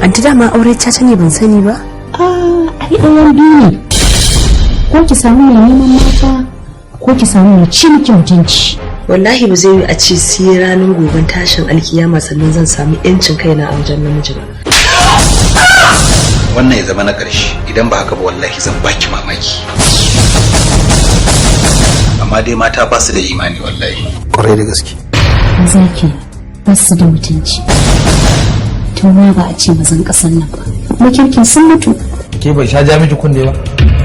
Anti, dama aure caca ne, ban sani ba. Ai ɗayan biyu ne, ko ki samu mai neman mata, ko ki samu mai ci miki mutunci. Wallahi ba zai yi a ce sai ranar goben tashin alkiyama sannan zan samu yancin kaina a wajen namiji ba. Wannan ya zama na ƙarshe. Idan ba haka ba, wallahi zan baki mamaki. Amma dai mata ba su da imani wallahi. Kwarai da gaske. Maza ke ba su da mutunci, tun ma ba a ce mazan ƙasar nan ba makirkin sun mutu. Ke bai sha ja miki kunne ba?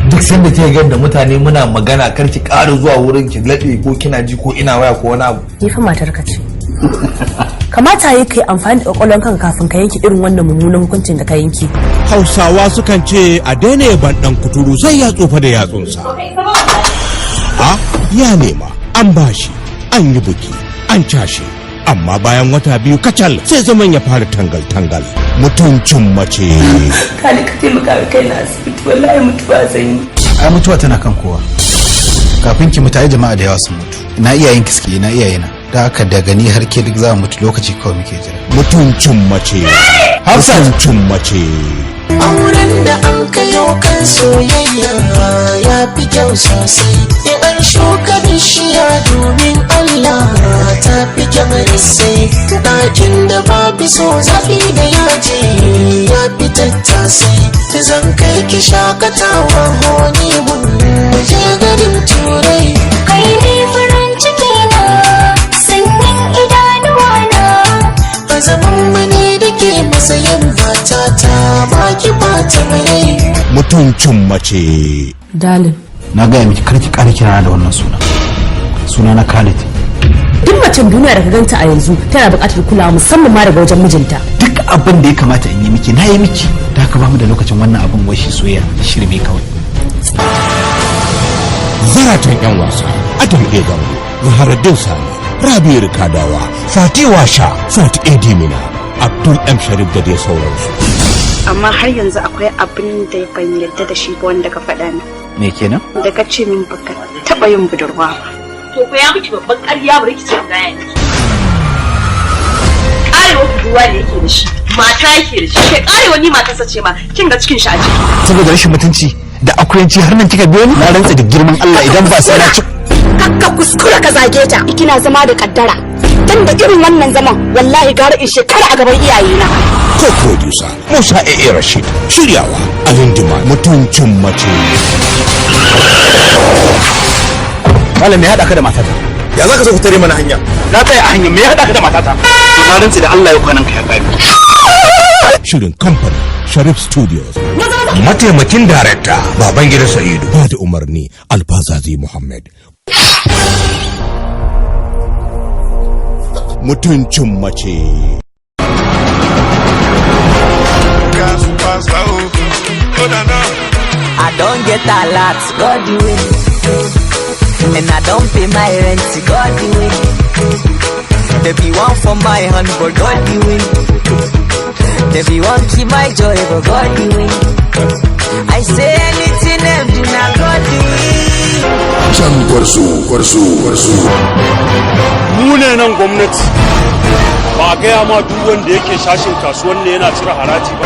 Duk sanda kike ga da mutane muna magana, kar ki ƙara zuwa wurin ki laɓe, ko kina ji ko ina waya ko wani abu. Ni fa matar ka ce. Kamata yi kai amfani da kwakwalwar kanka kafin ka yanke irin wannan mummunan hukuncin da ka yanke. Hausawa sukan ce a daina yaban ɗan kuturu sai ya tsufa da yatsunsa. A ya nema an bashi, an yi buki, an cashe, amma bayan wata 2 kacal sai zaman ya fara tangal-tangal. Mutuncin Mace. Kali, ka taimaka ka kai na asibiti, wallahi mutuwa zan yi. Ai mutuwa tana kan kowa. Kafin ki mutu ai jama'a da yawa sun mutu. Ina iyayen ki suke? Ina iyayena? Da haka daga ni har ke duk za mu mutu, lokaci kawai muke jira. Mutuncin Mace. Mutuncin Mace. Auren da an kayo kan soyayya ya fi kyau sosai. In an shuka bishiya domin Allah, ta fi kyan sai. Ɗakin da babu so, zafi da yaji ya fi tattasai. Zan kai ki shakatawa, honeymoon, mu je garin Turai. Kai ne farin ciki na, sanyin idanuwa na. A zaman mani da ke matsayin matata, baki bata mai. Mutuncin Mace. Darling. Na gaya miki kar ki ƙara kirana da wannan suna. Suna na Khalid. Duk macen duniya da ka ganta a yanzu tana buƙatar kulawa, musamman ma daga wajen mijinta. Duk abin da ya kamata in yi miki na yi miki, da haka bamu da lokacin wannan abin wai shi soyayya, shirme kawai. Zaratan 'yan wasa: Adam A Zango, Zaharaddin Sani, Rabi Rikadawa, Fati Washa, Fati Edimina, Abdul M Sharif da dai sauransu. Amma har yanzu akwai abin da ban yarda da shi ba wanda ka faɗa min. Me kenan? Da ka ce min baka taɓa yin budurwa ba. To ko ya miki babban ƙarya, bari ki ce gaya miki. Karewa budurwa da yake da shi, mata yake da shi. Kai, karewa ni matarsa ce ma, kin ga cikin shi a ciki. Saboda rashin mutunci da akuyanci har nan kika biyo ni? Na rantsa da girman Allah, idan ba sai na ci Kakka kuskura ka zage ta. Kina zama da kaddara, dan da irin wannan zaman wallahi gara in shekara a gaban iyayena. Co-producer Musa A.A. Rashid, shiryawa Alindima. Mutuncin Mace. Malam, me ya haɗa ka da matata? Ya za ka so ku tare mana hanya? Na tsaya a hanya, me ya haɗa ka da matata? To na rantsa da Allah, yau kwanan ka ya kare. Shirin kamfanin Sharif Studios. Mataimakin darekta Babangida Sa'idu, ba da umarni Alfazazi Muhammad. Mutuncin Mace. I don't get a lot, God the way. And I don't pay my rent, God the way. There be one for my hand, but God the way. There be one keep my joy, but God the way. I say anything them do, now God the way. Jangwarzo, Gwarzo, Gwarzo. Mu ne nan gwamnati, ba a gaya ma duk wanda yake shashin kasuwan ne yana cire haraji ba.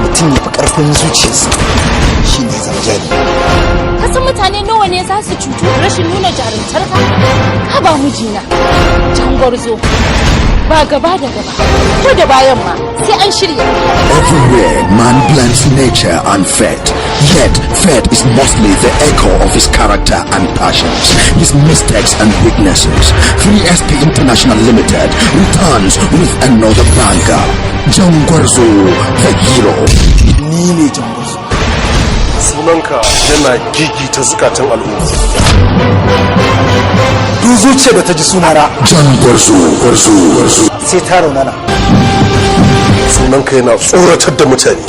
Mutum ya fi karfin zuciyarsa shi ne zama jari. Kasan mutane nawa ne za su cutu rashin nuna jarumtarka? Haba mijina, Jangwarzo. Ba gaba da gaba, ko da bayan ma sai an shirya. Everywhere man blends nature and fate. Yet fate is mostly the echo of his character and passions, his mistakes and weaknesses. 3SP International Limited returns with another banger. Jangwarzo, the hero. Ni ne Jangwarzo. Sunanka yana gigita zukatan al'umma. Duk zuciya da ta ji sunana Jangwarzo, Gwarzo, Gwarzo. sai ta raunana. Sunanka yana tsoratar da mutane.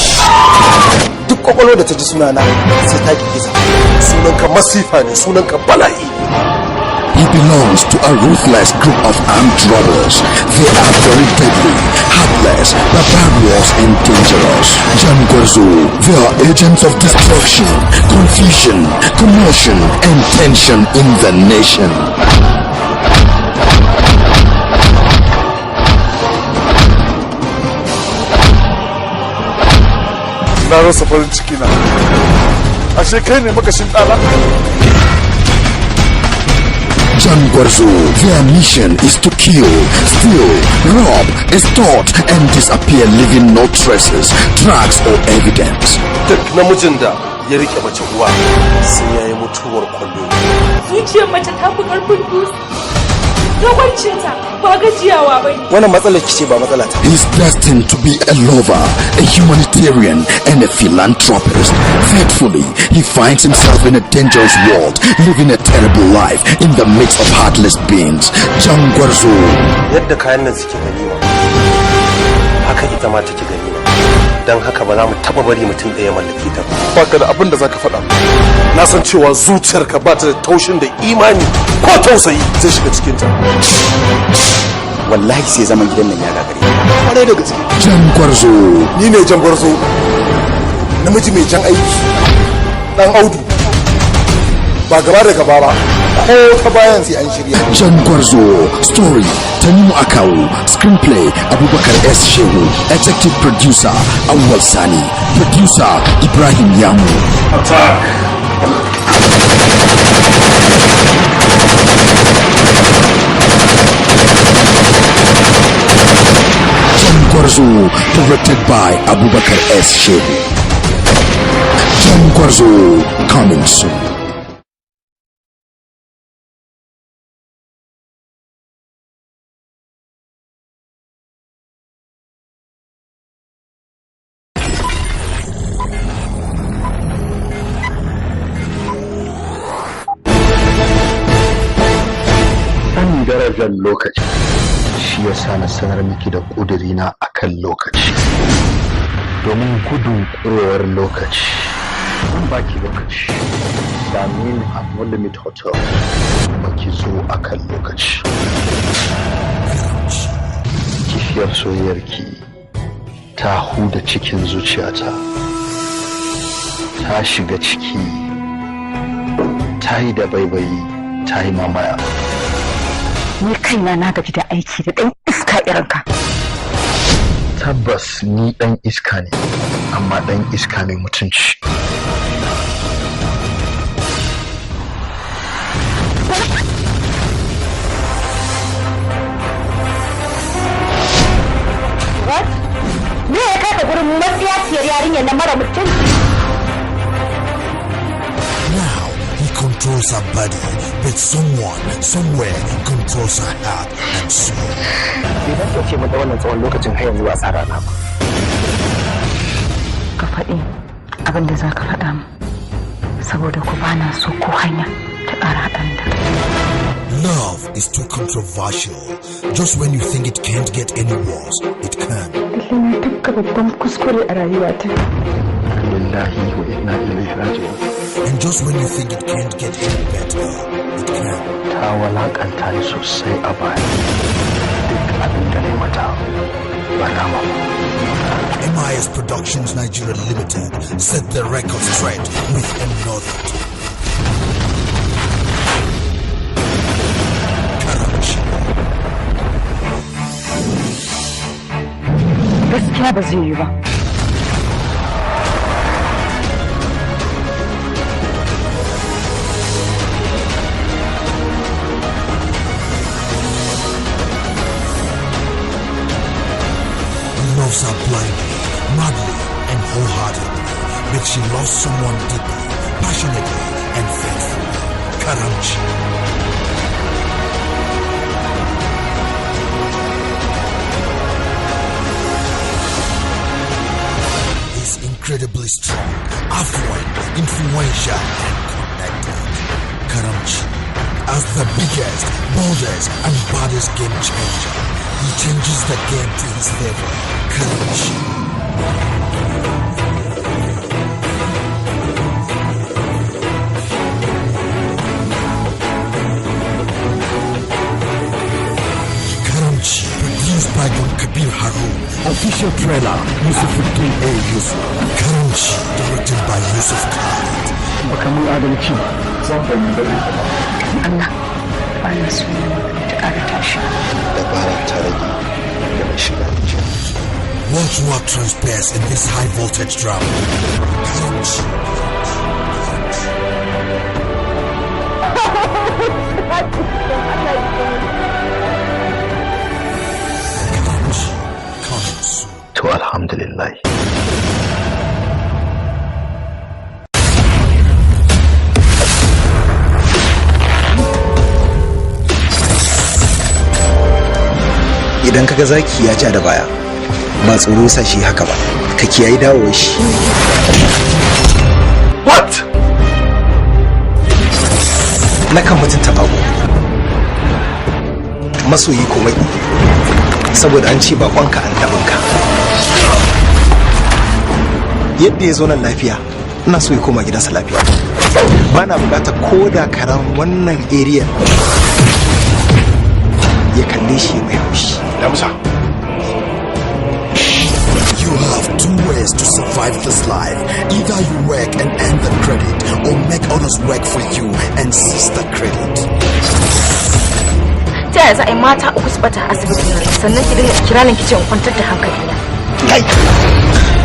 Duk kwakwalwar da ta ji sunana sai ta girgiza. Sunanka masifa ne, sunanka bala'i. He belongs to a ruthless group of armed robbers. They are very deadly, heartless, barbarous, and dangerous. Jangwarzo, they are agents of destruction, confusion, commotion, and tension in the nation. Na rasa farin ciki na. Ashe kai ne makashin ɗana? Jangwarzo, their mission is to kill, steal, rob, extort, and disappear, leaving no traces, tracks, or evidence. Duk namijin da ya rike mace uwa sai ya yi mutuwar kwallo. Zuciyar mace ta fi karfin dutse. Ragwancin ta ba gajiyawa ba ne. Wannan matsalar ki ce, ba matsala ta. He's destined to be a lover, a humanitarian, and a philanthropist. Fatefully, he finds himself in a dangerous world, living a terrible life in the midst of heartless beings. Jangwarzo. Yadda kayan nan suke ganima, haka ita ma take ganima. Don haka ba za mu taba bari mutum ɗaya mallake ta ba. Baka da abin da zaka faɗa. Na san cewa zuciyarka ba ta da taushin da imani ko tausayi zai shiga cikinta. Wallahi sai zaman gidan nan ya gagare. Kwarai da gaske. Jangwarzo. Ni ne Jangwarzo, namiji mai jan aiki, dan Audu. Ba gaba da gaba ba, ko ta bayan sai an shirya. Jangwarzo. Story, Tanimu Akawu. Screenplay, Abubakar S. Shehu. Executive Producer, Awal Sani. Producer, Ibrahim Yamu. Attack! Jangwarzo. Directed by Abubakar S. Shehu. Jangwarzo. Coming soon. Sanin darajar lokaci shi ya sa na sanar miki da ƙudurina a kan lokaci, domin gudun ƙurewar lokaci. Zan baki lokaci, same ni a No Limit Hotel, kuma ki zo a kan lokaci. Kishiyar soyayyarki ta huda cikin zuciyata, ta shiga ciki, ta yi da baibayi, ta yi mamaya. Ni kaina na gaji da aiki da ɗan iska irin ka. Tabbas ni ɗan iska ne, amma ɗan iska mai mutunci. What? Me ya kai ka gurin matsiyaciyar yarinyar na mara mutunci? Now he controls her body, but someone, somewhere controls her heart and soul. Bai dace ce mata wannan tsawon lokacin har yanzu ba a sa rana ba. Ka faɗi abin da za ka faɗa mu, saboda ku bana so ko hanya ta ƙara haɗa ni da kai. Love is too controversial. Just when you think it can't get any worse, it can. Lallai na tafka babban kuskure a rayuwata. Lillahi wa inna ilaihi raji'un. And just when you think it can't get any better, it can. Ta walakanta ni sosai a baya. Duk abin da na yi mata ba rama ba. MIS Productions Nigeria Limited set the record straight with another. Karamchi. Gaskiya ba zai yi ba. He loves her blindly, madly, and wholeheartedly. But she loves someone deeply, passionately, and faithfully. Karamchi. He's incredibly strong, affluent, influential, and connected. Karamchi. As the biggest, boldest, and baddest game changer, he changes the game to his favor. Karamchi. Karamchi, produced by Don Kabir Harun. Official trailer, Yusufuddin A. Yusuf. Karamchi, directed by Yusuf Khalid. Baka mun adalci ba. Zan fahimta da ba. Allah ba na so wannan magana ta ƙara tashi. Dabara ta rage da mai shiga rijiya. Watch what transpires in this high voltage drama. Karamchi. Karamchi. Coming soon. To alhamdulillah. Idan kaga zaki ya ja da baya, ba tsoro sa shi haka ba, ka kiyayi dawowar shi. What? Nakan mutunta bako, masoyi komai, saboda an ce bakonka annabinka. Yadda ya zo nan lafiya, ina so ya koma gidansa lafiya. Ba na bukatar ko da karan wannan area ya kalle shi mai haushi. Damsa. You have two ways to survive this life. Either you work and earn the credit, or make others work for you and seize the credit. Ta yaya za a yi mata uku su bata a asibitin nan, sannan ki dinga kiranin ki ce in kwantar da hankalina?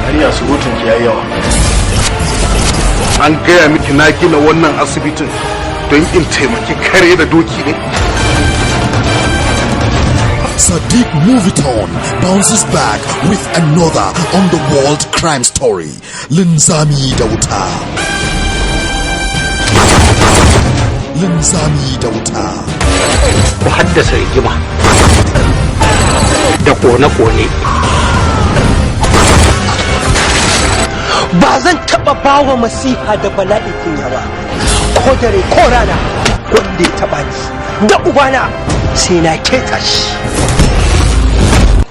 Hariya, surutun ki yayi yawa. An gaya miki na gina wannan asibitin don in taimaki kare da doki ne? Sadiq Movietone bounces back with another underworld crime story, Linzami da Wuta. Linzami da Wuta. Ku haddasa rigima da kone-kone. Ba zan taɓa bawa masifa da bala'i kunya ba, ko dare ko rana. Wanda ya taɓa ni da ubana, sai na keta shi.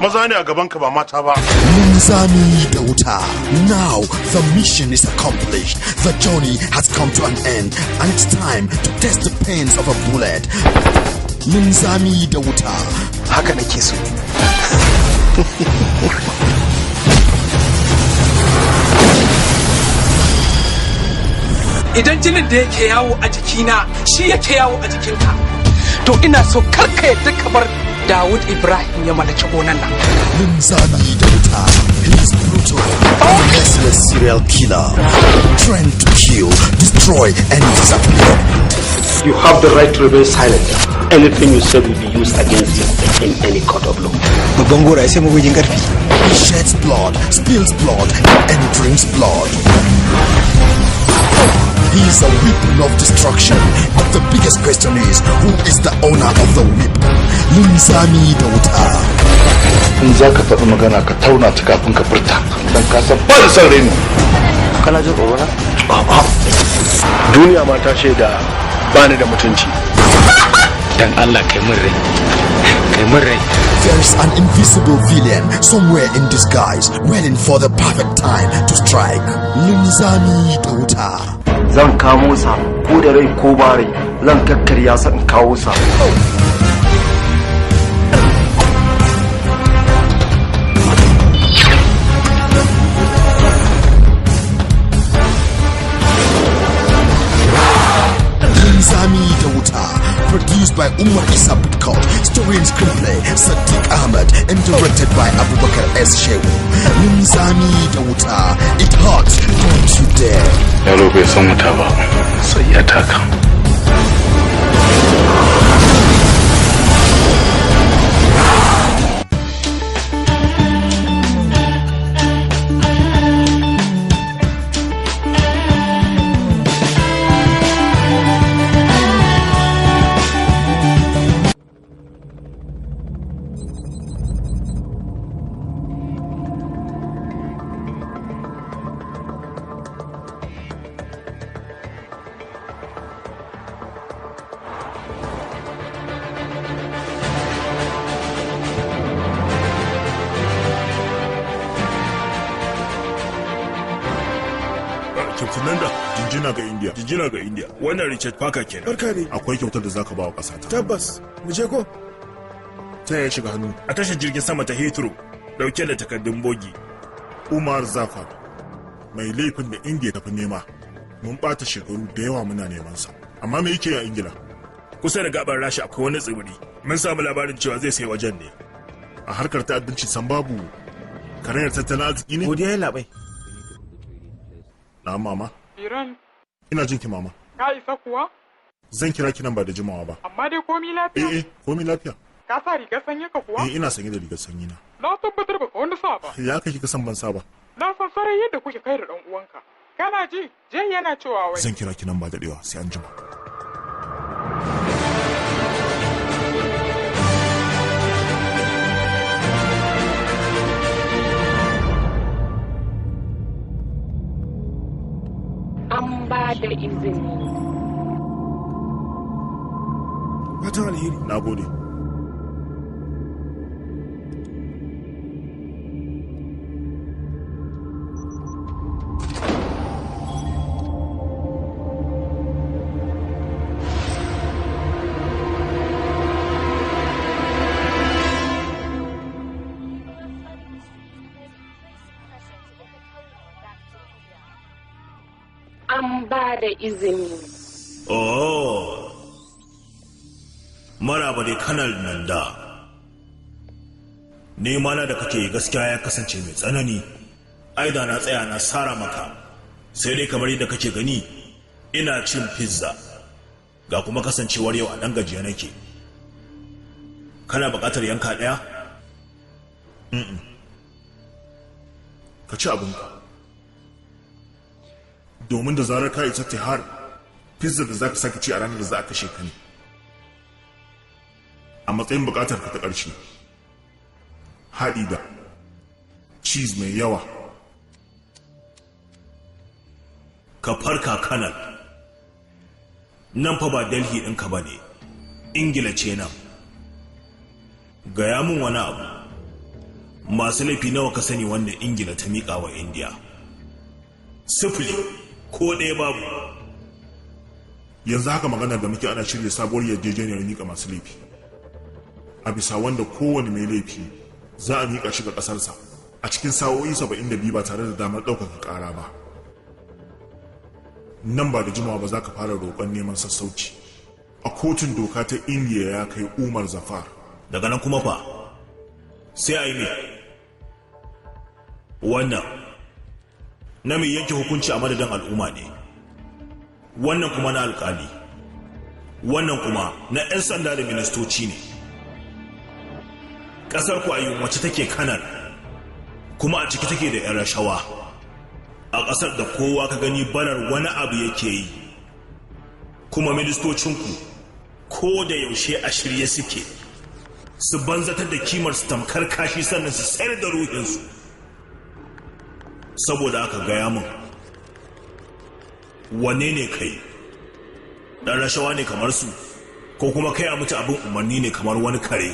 Maza ne a gaban ka, ba mata ba. Linzami da Wuta. Now the mission is accomplished. The journey has come to an end, and it's time to test the pains of a bullet. Linzami da Wuta. Haka nake so. Idan jinin da yake yawo a jikina shi yake yawo a jikinka, to ina so karka yadda ka bar Dawud Ibrahim ya mallaki gonan nan. Linzami da Wuta. He is brutal, a merciless serial killer, trained to kill, destroy, and disappear. You have the right to remain silent. Anything you say will be used against you in any court of law. Babban gora sai magogin karfi. He sheds blood, spills blood, and drinks blood. He is a weapon of destruction. But the biggest question is, who is the owner of the weapon? Linzami da Wuta. In za ka faɗi magana, ka tauna ta kafin ka furta, don ka san ba da son raini. Kana jin tsoro na? A'a. Duniya ma ta shaida ba ni da mutunci. Dan Allah kai min rai, kai min rai. There is an invisible villain somewhere in disguise, waiting for the perfect time to strike. Linzami da Wuta. Zan kamo sa ko da rai ko ba rai, zan kakkarya sa in kawo sa. Linzami da Wuta, produced by Umar Isa Butkot, story and screenplay Sadiq Ahmed, and directed by Abubakar S. Shehu. Linzami da Wuta, it hurts, don't you dare. Yaro bai san wuta ba sai ya taka. Captain Nanda, jinjina ga India, jinjina ga India. Wannan Richard Parker kenan. Barka ne. Akwai kyautar da zaka ba wa ƙasa ta. Tabbas, mu je ko? Ta ya shiga hannu? A tashar jirgin sama ta Heathrow, dauke da takardun bogi. Umar Zafar, mai laifin da India tafi nema. Mun ɓata shekaru da yawa muna neman sa. Amma me yake a Ingila? Kusa da gabar Rasha akwai wani tsibiri. Mun samu labarin cewa zai sai wajen ne. A harkar ta'addanci san babu Karayar tattalin arziki ne? Godiya ya labai. Na mama. Iran. Ina jin ki mama. Ka isa kuwa? Zan kira ki nan ba da jimawa ba. Amma dai komi lafiya? Eh eh, komi lafiya. Ka sa rigar sanyi ka kuwa? Eh, ina sanye da rigar sanyi na. Na tabbatar baka wani sa ba. Ya kai kika san ban sa ba. Na san sarai yadda kuke kai da dan uwanka. Kana ji, Jay yana cewa wai. Zan kira ki nan ba daɗewa, sai an jima. An ba da izini. Fatan alheri. Na gode. An ba da izini. Oh, maraba dai kanal nan da. Nema na da kake gaskiya ya kasance mai tsanani. Ai da na tsaya na sara maka. Sai dai kamar yadda kake gani, ina cin pizza. Ga kuma kasancewar yau a ɗan gajiya nake. Kana buƙatar yanka ɗaya? Ka ci abinka. Domin da zarar ka isa Tihar, pizza da zaka sake ci a ranar da za a kashe ka ne. A matsayin bukatar ka ta ƙarshe, haɗi da cheese mai yawa. Ka farka kanal. Nan fa ba Delhi ɗinka ba ne, Ingila ce nan. Gaya mun wani abu. Masu laifi nawa ka sani wanda Ingila ta miƙa wa Indiya? 0, ko ɗaya babu. Yanzu haka maganar da muke ana shirya sabuwar yarjejeniyar miƙa masu laifi. A bisa wanda kowane mai laifi za a miƙa shi ga ƙasarsa a cikin sa'o'i 72 ba tare da damar ɗaukaka ƙara ba. Nan ba da jimawa ba za ka fara roƙon neman sassauci. A kotun doka ta Indiya ya kai Umar Zafar. Daga nan kuma fa sai a yi me? Wannan na mai yanke hukunci a madadin al'umma ne, wannan kuma na alkali, wannan kuma na 'yan sanda da ministoci ne. Ƙasar ku a yunwace take kanar, kuma a ciki take da 'yan rashawa. A ƙasar da kowa ka gani barar wani abu yake yi, kuma ministocinku ko da yaushe a shirye suke su banzatar da kimar su tamkar kashi sannan su sayar da ruhinsu. Saboda aka gaya min, wane ne kai? Ɗan rashawa ne kamar su, ko kuma kai a mutu abin umarni ne kamar wani kare?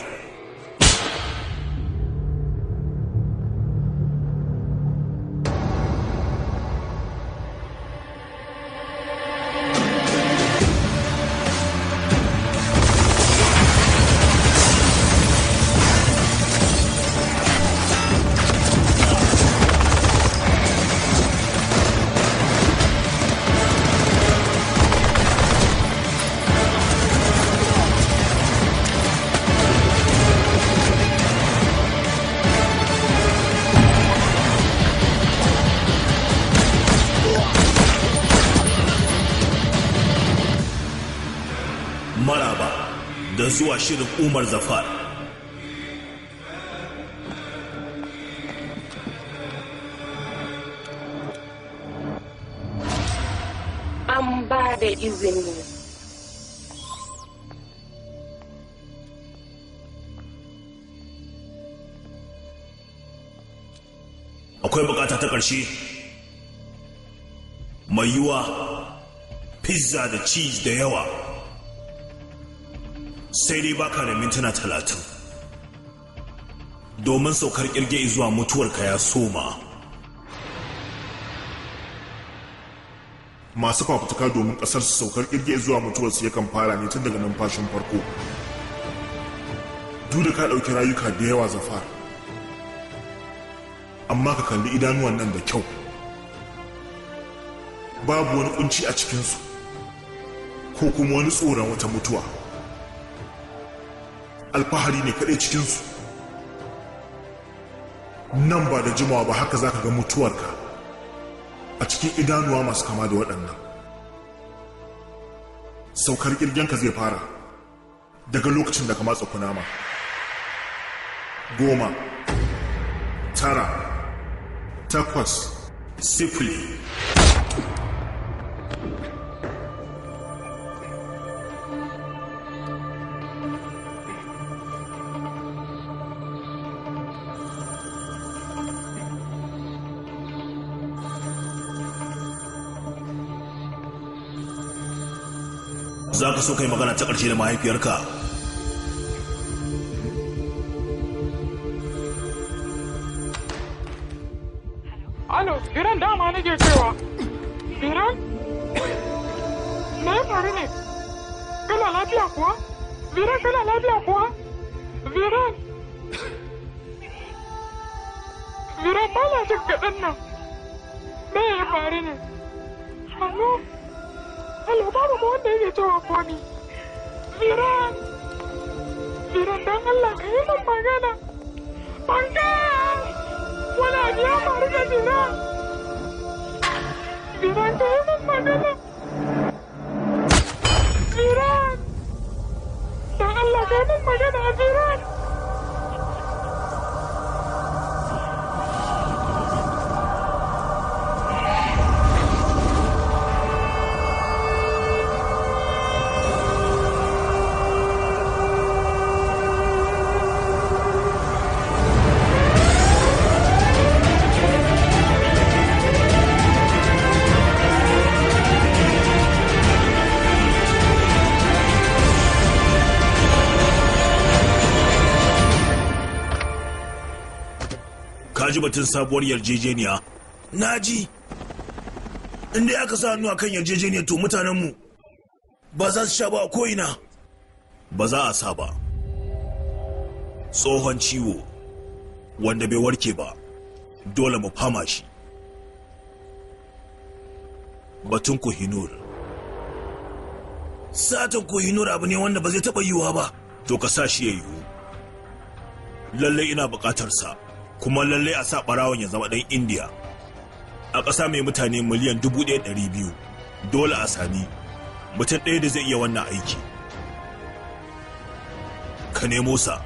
Maraba da zuwa shirin Umar Zafar. An ba da izini. Akwai bukata ta ƙarshe mai yiwa pizza da cheese da yawa. Sai dai baka da mintuna 30 domin saukar kirge zuwa mutuwarka ya soma. Masu fafutuka domin kasar su saukar kirge zuwa mutuwarsu yakan fara ne tun daga numfashin farko. Duk da ka ɗauki rayuka da yawa Zafar, amma ka kalli idanuwan nan da kyau. Babu wani kunci a cikinsu ko kuma wani tsoron wata mutuwa. Alfahari ne kaɗai cikinsu. Nan ba da jimawa ba haka zaka ga mutuwarka a cikin idanuwa masu kama da waɗannan. Saukar kirgenka zai fara daga lokacin da ka matsa kunama. 10, 9, 8, 0. Za ka so kai magana ta ƙarshe da mahaifiyarka? Alo, Biran dama nake cewa. Biran? Me ya faru ne? Kana lafiya kuwa? Biran kana lafiya kuwa? Biran? Biran ba na jin kaɗan nan. Me ya faru ne? Alo? Alo, babu ma wanda yake cewa komi. Biran! Biran don Allah ka yi min magana. Banka! Wani abu ya faru da Biran. Biran ka yi min magana. Biran! Don Allah ka yi min magana, Biran! Ka ji batun sabuwar yarjejeniya? Na ji. In dai aka sa hannu akan yarjejeniyar to mutanenmu ba za su sha ba a ko'ina. Ba za a sa ba. Tsohon ciwo wanda bai warke ba, dole mu fama shi. Batun Kohinur. Satan Kohinur abu ne wanda ba zai taɓa yiwuwa ba. To ka sa shi ya yiwu. Lallai ina buƙatar sa. Kuma lallai a sa ɓarawon ya zama ɗan Indiya. A ƙasa mai mutane miliyan 1,200 dole a sami mutum ɗaya da zai iya wannan aiki. Ka nemo sa.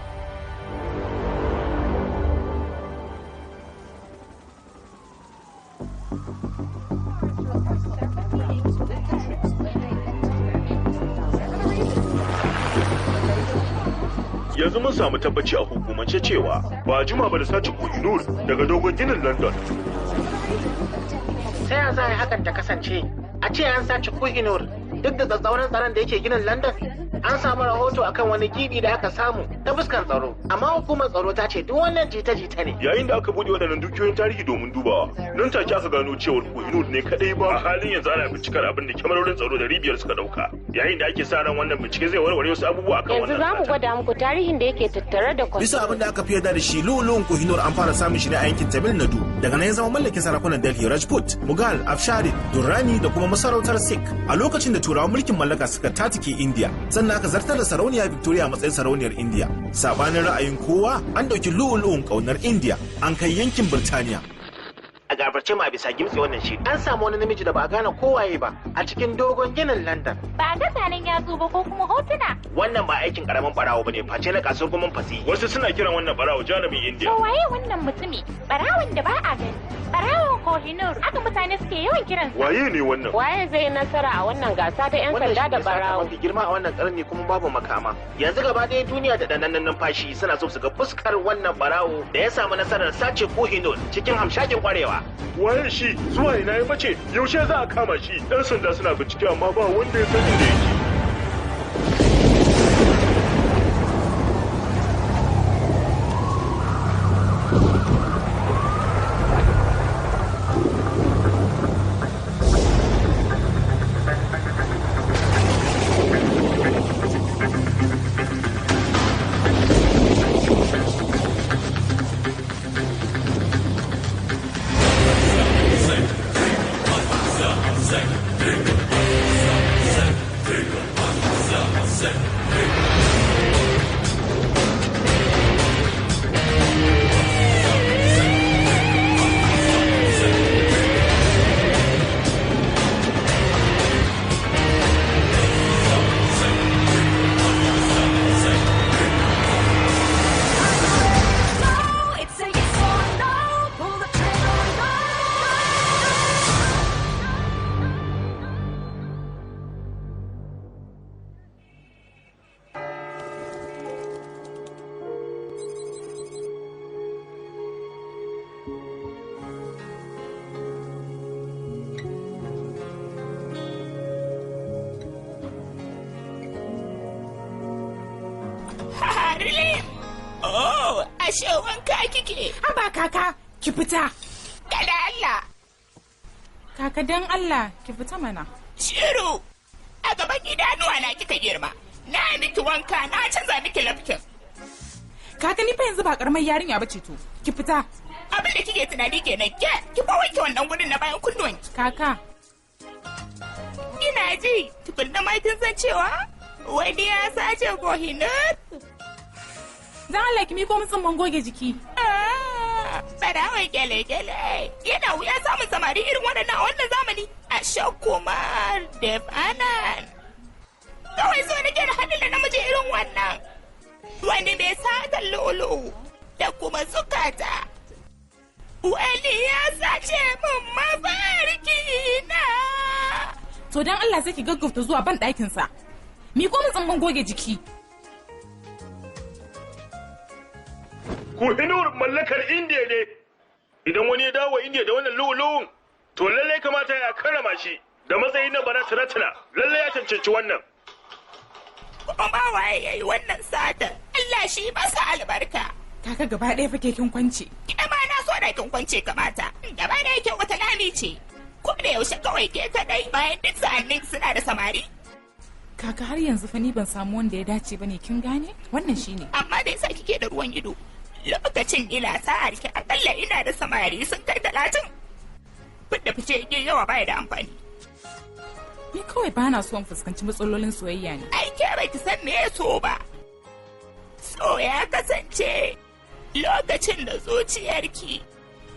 Yanzu mun samu tabbaci a hukumance cewa ba juma ba da sace Kohinur daga dogon ginin London. Ta ya za a yi hakan ta kasance? A ce an sace Kohinur duk da tsatsauran tsaron da yake ginin London? An samu rahoto akan wani gibi da aka samu ta fuskan tsaro, amma hukumar tsaro ta ce duk wannan jita-jita ne. Yayin da aka buɗe waɗannan dukiyoyin tarihi domin dubawa, nan take aka gano cewar Kohinur ne kadai ba. A halin yanzu ana bincikar abin da kyamarorin tsaro 500 suka ɗauka, yayin da ake sa ran wannan bincike zai warware wasu abubuwa akan Yanzu wannan. za mu gwada muku tarihin da yake tattare da Bisa abin da aka fi yarda da shi, lu'ulu'un Kohinoor an fara samun shi ne a yankin Tamil Nadu. Daga nan ya zama mallakin sarakunan Delhi, Rajput, Mughal, Afshari, Durrani da kuma masarautar Sikh. A lokacin da Turawan mulkin mallaka suka tatike India, sannan aka zartar da sarauniya Victoria a matsayin sarauniyar India. Sabanin ra'ayin kowa, an ɗauki lu'ulu'un ƙaunar India, an kai yankin Birtaniya. A gafarce mu a bisa gimtse wannan shiri. An samu wani namiji da ba a gane kowaye ba a cikin dogon ginin London. Ba a ga zanen yatsu ba ko kuma hotuna. Wannan ba aikin karamin barawo bane face na kasuwar gumin fasi. Wasu suna kiran wannan barawo jarumin India. To waye wannan mutumi? Barawon da ba a gani. Barawon Kohinur. Haka mutane suke yawan kiransa. Waye ne wannan? Waye zai nasara a wannan gasa ta 'yan Wannan sanda da shi ne sata barawo? mafi girma a wannan karni kuma babu makama. Yanzu gaba ɗaya duniya da ɗanɗanon numfashi suna so su ga fuskar wannan barawo da ya samu nasarar sace Kohinur cikin hamshakin kwarewa. Waye shi? Zuwa ina ya bace? Yaushe za a kama shi? Ɗan sanda suna bincike amma ba wanda ya san inda yake. Zai. Ashe wanka kike. Haba kaka, ki fita. Kada Allah. Kaka dan Allah, ki fita mana. Shiru. A gaban idanuwa na kika girma. Na miki wanka, na canza miki lafkin. Kaka ni fa yanzu ba karamar yarinya bace to. Ki fita. Abin da kike tunani kenan ke, ki fa wanke wannan gurin na bayan kunnuwanki. Kaka. Ina ji, tukunna ma kin san cewa wani ya sace Kohinoor. Dan Allah ki miko min tsumman goge jiki. Barawon kyale-kyale yana wuya samun samari irin waɗannan a wannan zamani. A Kumar Dev Anand. Kawai so nake na haɗu da namiji irin wannan. Wani mai satan lu'ulu'u da kuma zukata. Wani ya sace min mafarki na. To dan Allah sai ki gaggauta zuwa ban ɗakin sa. Miko min tsumman goge jiki. Kohinoor mallakar Indiya ne. Idan wani ya dawo Indiya da wannan lu'ulu'un, to lallai kamata ya karama shi da matsayin na Bharat Ratna, lallai ya cancanci wannan. Kuma waye yayi wannan sata? Allah shi masa albarka. Kaka gaba ɗaya fa kin kwance. Ke ma na so da kin kwance kamata. Gaba ɗaya ke wata lami ce. Ko da yaushe kawai ke kadai bayan duk sa'annin suna da samari. Kaka har yanzu fa ni ban samu wanda ya dace bane kin gane? Wannan shine. Amma da yasa kike da ruwan ido? Lokacin ina sa'ar ki akalla ina da samari sun kai 30. Fidda fice yake yawa baya da amfani. Ni kawai ba na son fuskanci matsalolin soyayya ne. Ai ke bai ki san me so ba. So ya kasance lokacin da zuciyarki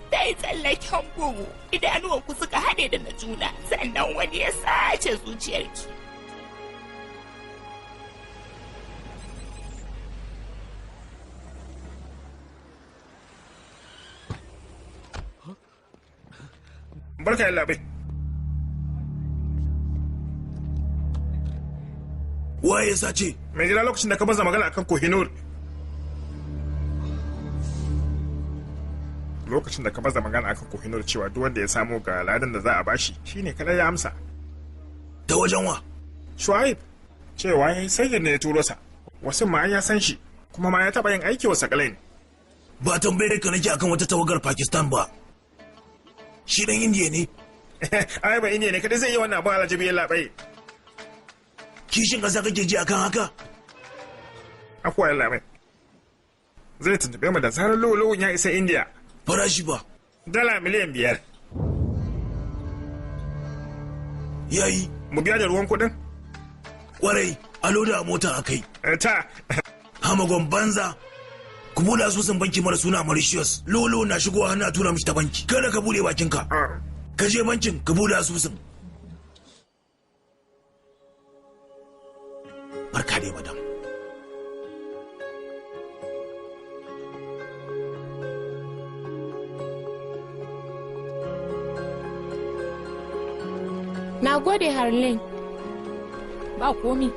ta yi tsallaken bugu idanuwanku suka haɗe da na juna sannan wani ya sace zuciyarki. Barka ya labai. Waye ya sace? Mai gida lokacin da ka baza magana akan Kohinoor. Lokacin da ka baza magana akan Kohinoor cewa duk wanda ya samu ga ladan da za a bashi shine kadai ya amsa. Ta wajen wa? Shuaib cewa yayi sai ne ya turo sa. Wasu ma ya san shi kuma ma ya taba yin aiki wa Sakalain. Ba tambayar ka nake akan wata tawagar Pakistan ba. Shi dan Indiya ne. Ai ba Indiya ne kadai zai yi wannan abin alajabi ya labai. Kishin ƙasa kake ji akan haka? Akwai labai. Zai tuntube mu da zarar lu'ulu'un ya isa Indiya. Farashi ba. $5 miliyan. Yayi. Mu biya da ruwan kuɗin? Kwarai, a loda a mota a kai. Ta. Hamagon banza. Ku buɗe asusun banki mara suna Mauritius. Lolo na shigowa hannu a tura mishi ta banki. Kada ka buɗe bakinka. Ka je bankin ka buɗe asusun. Barka dai madam. Na gode Harlin. Ba komi.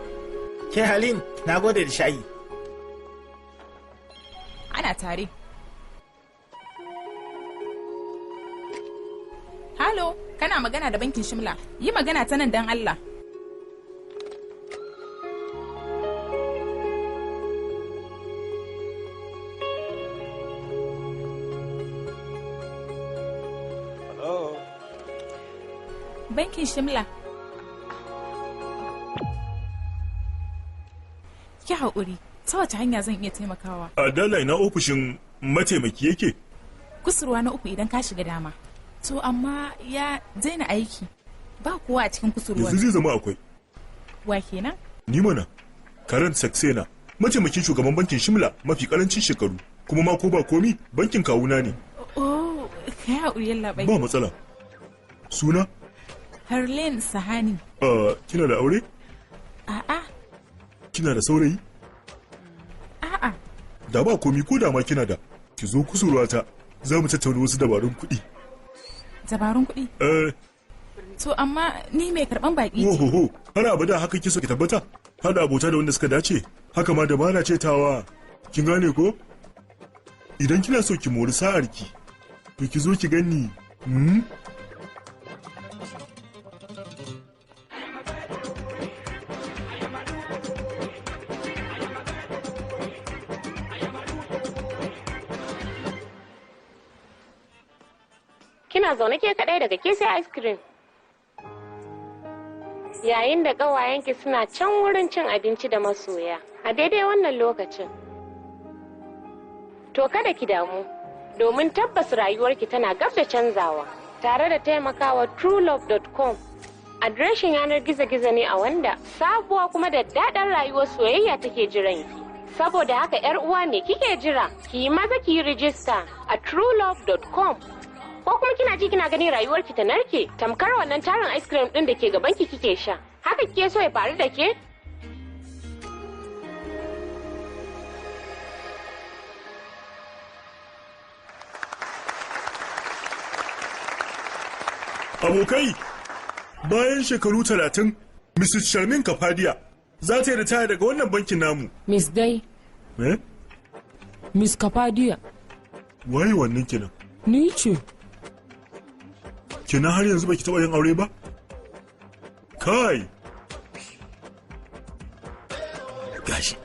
Ke Halin, na gode da shayi. Ana tare. Halo, kana magana da bankin Shimla. Yi magana ta nan don Allah. Bankin Shimla. Ki haƙuri, ta wace hanya zan iya taimakawa? A dala ina ofishin mataimaki yake? Kusurwa na uku idan ka shiga dama. To amma ya daina aiki. Ba kowa a cikin kusurwa. Yanzu zai zama akwai. Wa kenan? Ni mana. Karan Saxena, mataimakin shugaban bankin Shimla mafi karancin shekaru. Kuma ma ko ba komi bankin kawuna ne. Oh, kai haƙuri yalla bai. Ba matsala. Suna? Harlene Sahani. Kina da aure? A'a. Kina da saurayi? A'a. Da ba komi ko da ma kina da, ki zo kusurwata za mu tattauna wasu dabarun kuɗi. Dabarun kuɗi? Eh. To amma ni mai karɓan baƙi ce. Ohoho, har abada haka kiso ki tabbata? Hada abota da wanda suka dace, haka ma dabara ce tawa. Kin gane ko? Idan kina so ki mori sa'arki, to ki zo ki ganni. Hmm? Kina zaune ke kaɗai daga ke sai ice cream. Yayin da ƙawayenki suna can wurin cin abinci da masoya a daidai wannan lokacin. To kada ki damu, domin tabbas rayuwarki tana gab da canzawa tare da taimakawa truelove.com. Adireshin yanar gizo-gizo ne a wanda sabuwa kuma da daɗin rayuwar soyayya take jiranki. Saboda haka 'yar uwa me kike jira, ki yi maza ki yi rijista a truelove.com. Ko kuma kina ji kina gani rayuwarki ta narke, tamkar wannan tarin ice cream ɗin da ke gabanki kike sha. Haka kike so ya faru da ke? Abokai, bayan shekaru 30, Mrs. Sharmin Kapadia za ta yi ritaya daga wannan bankin namu. Miss Dai. Eh? Miss Kapadia. Waye wannan kenan? Ni ce. Kenan har yanzu baki taɓa yin aure ba? Kai! Gashi.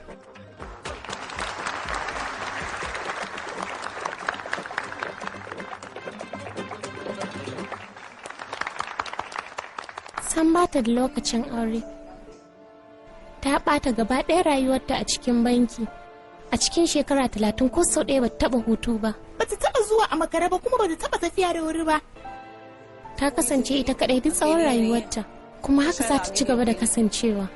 San bata da lokacin aure. Ta ɓata gaba ɗaya rayuwarta a cikin banki. A cikin shekara 30 ko sau ɗaya bata taɓa hutu ba. Bata taɓa zuwa a makare ba kuma bata taɓa tafiya da wuri ba. Ta kasance ita kaɗai duk tsawon rayuwarta, kuma haka za ta ci gaba da kasancewa.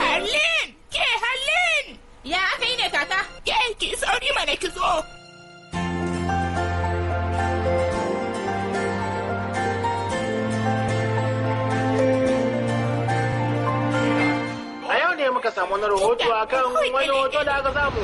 Harlin! Ke Harlin! Ya aka yi ne kaka? Ke ki sauri mana ki zo. A yau ne muka samu wani rahoto akan wani hoto da aka samu.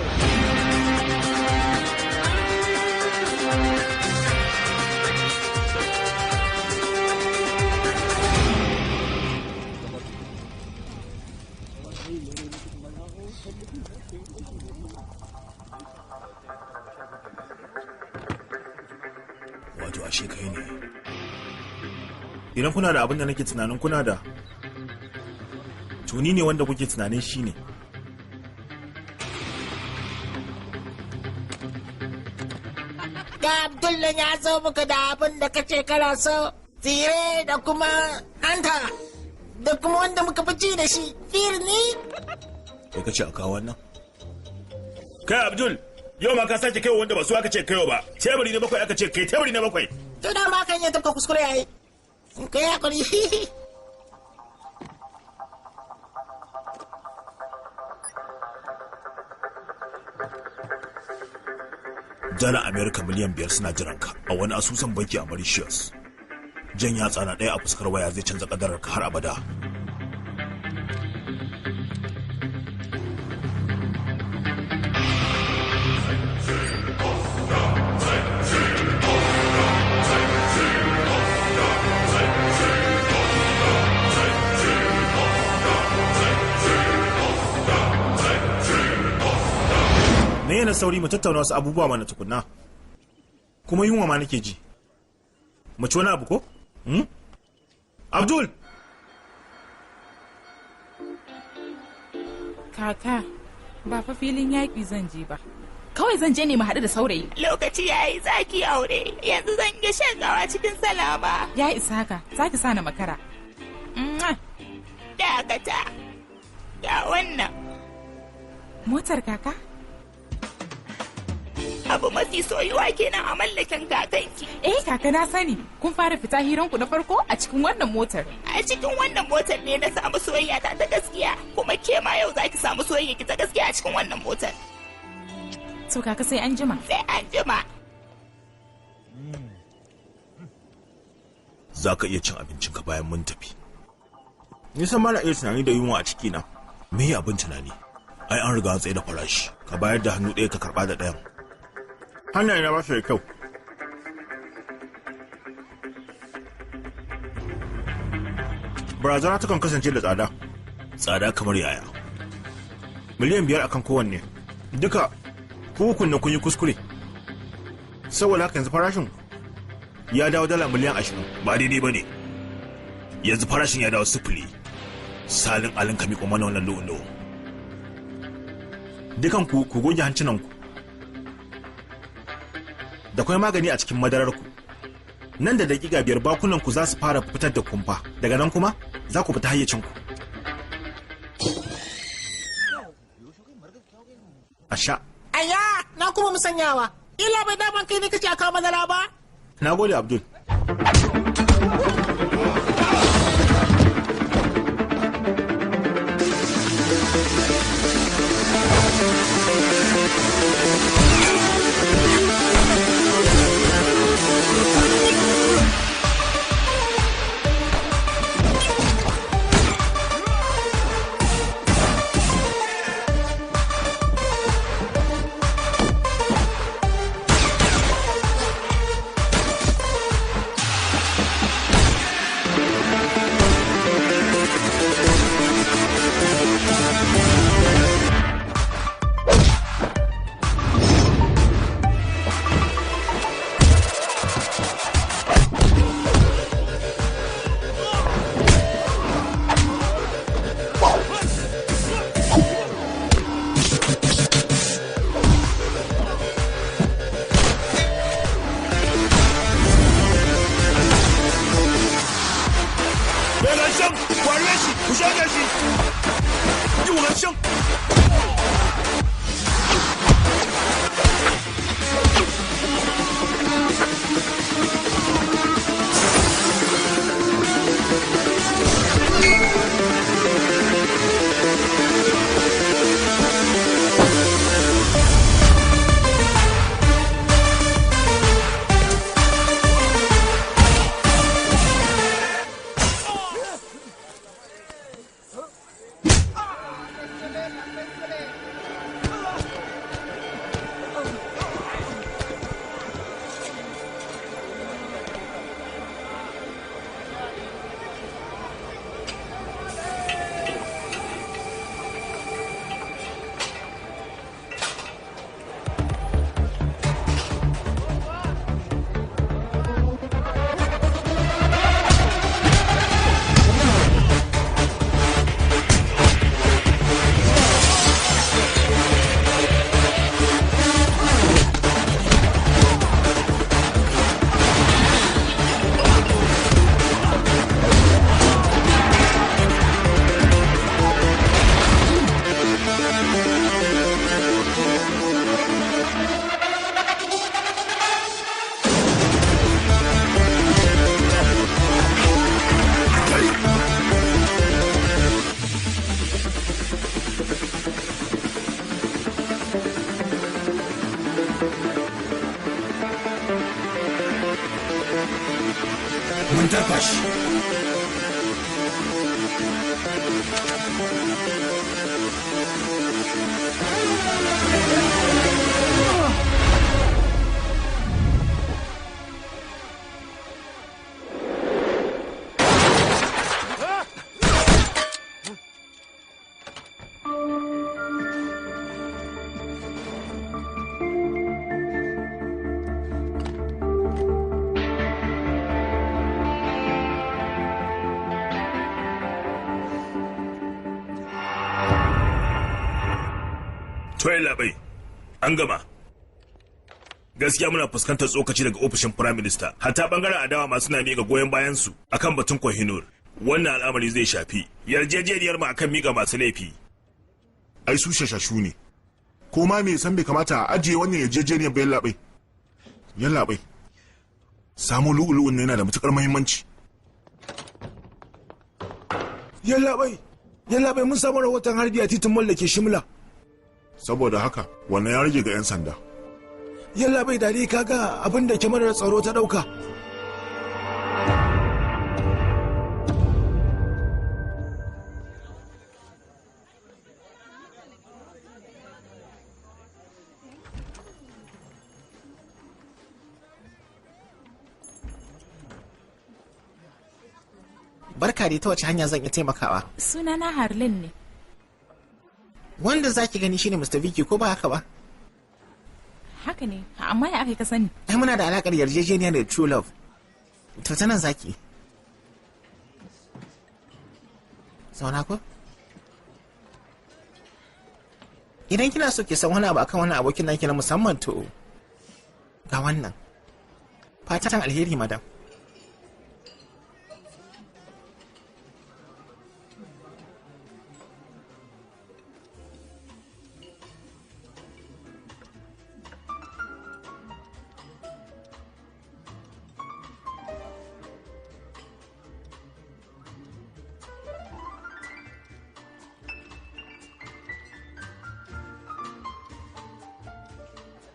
Wato ashe kai ne. Idan kuna da abin da nake tunanin kuna da, to ni ne wanda kuke tunanin shi ne. Ga Abdullah ya zo muka da abin da kace kana so, tsire da kuma hanta da kuma wanda muka fi ci da shi, firni. Kai kace a kawo wannan? Kai Abdul, yau ma ka sake kaiwa wanda ba su aka ce kaiwa ba. Teburi na 7 aka ce kai teburi na 7. To da ma kan iya tafka kuskure yayi. Kai hakuri. Dala Amerika miliyan 5 suna jiran ka a wani asusun banki a Mauritius. Jan yatsa na ɗaya a fuskar waya zai canza kadarar ka har abada. Me yana sauri mu tattauna wasu abubuwa mana tukunna. Kuma yunwa ma nake ji. Mu ci wani abu ko? Hmm? Abdul! Kaka, ba fa filin yaƙi zan je ba. Kawai zan je ne mu haɗu da saurayi. Lokaci yayi zaki aure, yanzu zan iya shan gawa cikin salama. Ya isa haka, za ki sa na makara. Mwah! Dakata. Ga wannan. Motar kaka? Abu mafi soyuwa kenan a mallakin kakanki. Eh kaka na sani, kun fara fita hiranku na farko a cikin wannan motar. A cikin wannan motar ne na samu soyayya ta ta gaskiya, kuma ke ma yau zaki samu soyayya ki ta gaskiya a cikin wannan motar. To kaka sai an jima. Sai an jima. Za ka iya cin abincinka bayan mun tafi. Nisan ma na iya tunani da yunwa a cikina. Me abin tunani? Ai an riga an tsaye da farashi. Ka bayar da hannu ɗaya ka karɓa da ɗayan. Hannaye na ba su da kyau. Barazana takan kasance da tsada. Tsada kamar yaya? 5 miliyan akan kowanne. Duka ku kunne kun yi kuskure. Saboda haka yanzu farashin ya dawo $20 miliyan. Ba daidai ba ne. Yanzu farashin ya dawo 0. Salin alin ka miƙo mana wannan lu'u-lu'u. Dukan ku ku goge hancinanku. Da kwai magani a cikin madararku. Nan da daƙiƙa 5 bakunanku za su fara fitar da kumfa. Daga nan kuma za ku fita hayyacinku. A sha. Aya, na kuma musanyawa. Ila bai daman kai ne kace a kawo madara ba? Na gode, Abdul. Mun tarfa shi. To labai, an gama. Gaskiya muna fuskantar tsokaci daga ofishin Prime Minister. Hatta bangaren adawa masu na miƙa goyon bayan su akan batun Kohinoor. Wannan al'amari zai shafi yarjejeniyar mu akan miƙa masu laifi. Ai su shashashu ne. Ko ma me san bai kamata a ajiye wannan yarjejeniyar ba, yallaɓai. Yallaɓai. Samo lu'ulu'un ne yana da matukar muhimmanci. Yallaɓai, yallaɓai, mun samu rahoton harbi a titin mallake Shimla. Saboda haka wannan ya rage ga 'yan sanda. Yallaɓai, dare kaga abin da kyamarar tsaro ta ɗauka. Barka dai, ta wace hanya zan iya taimakawa? Sunana Harlin ne. Wanda zaki gani shine Mr. Vicky, ko ba haka ba? Haka ne, amma ya aka yi ka sani? Ai muna da alakar yarjejeniya da True Love. To, ta nan zaki. Zauna ko? Idan kina so ki san wani abu akan wani abokin naki na musamman, to ga wannan. Fatan alheri, madam.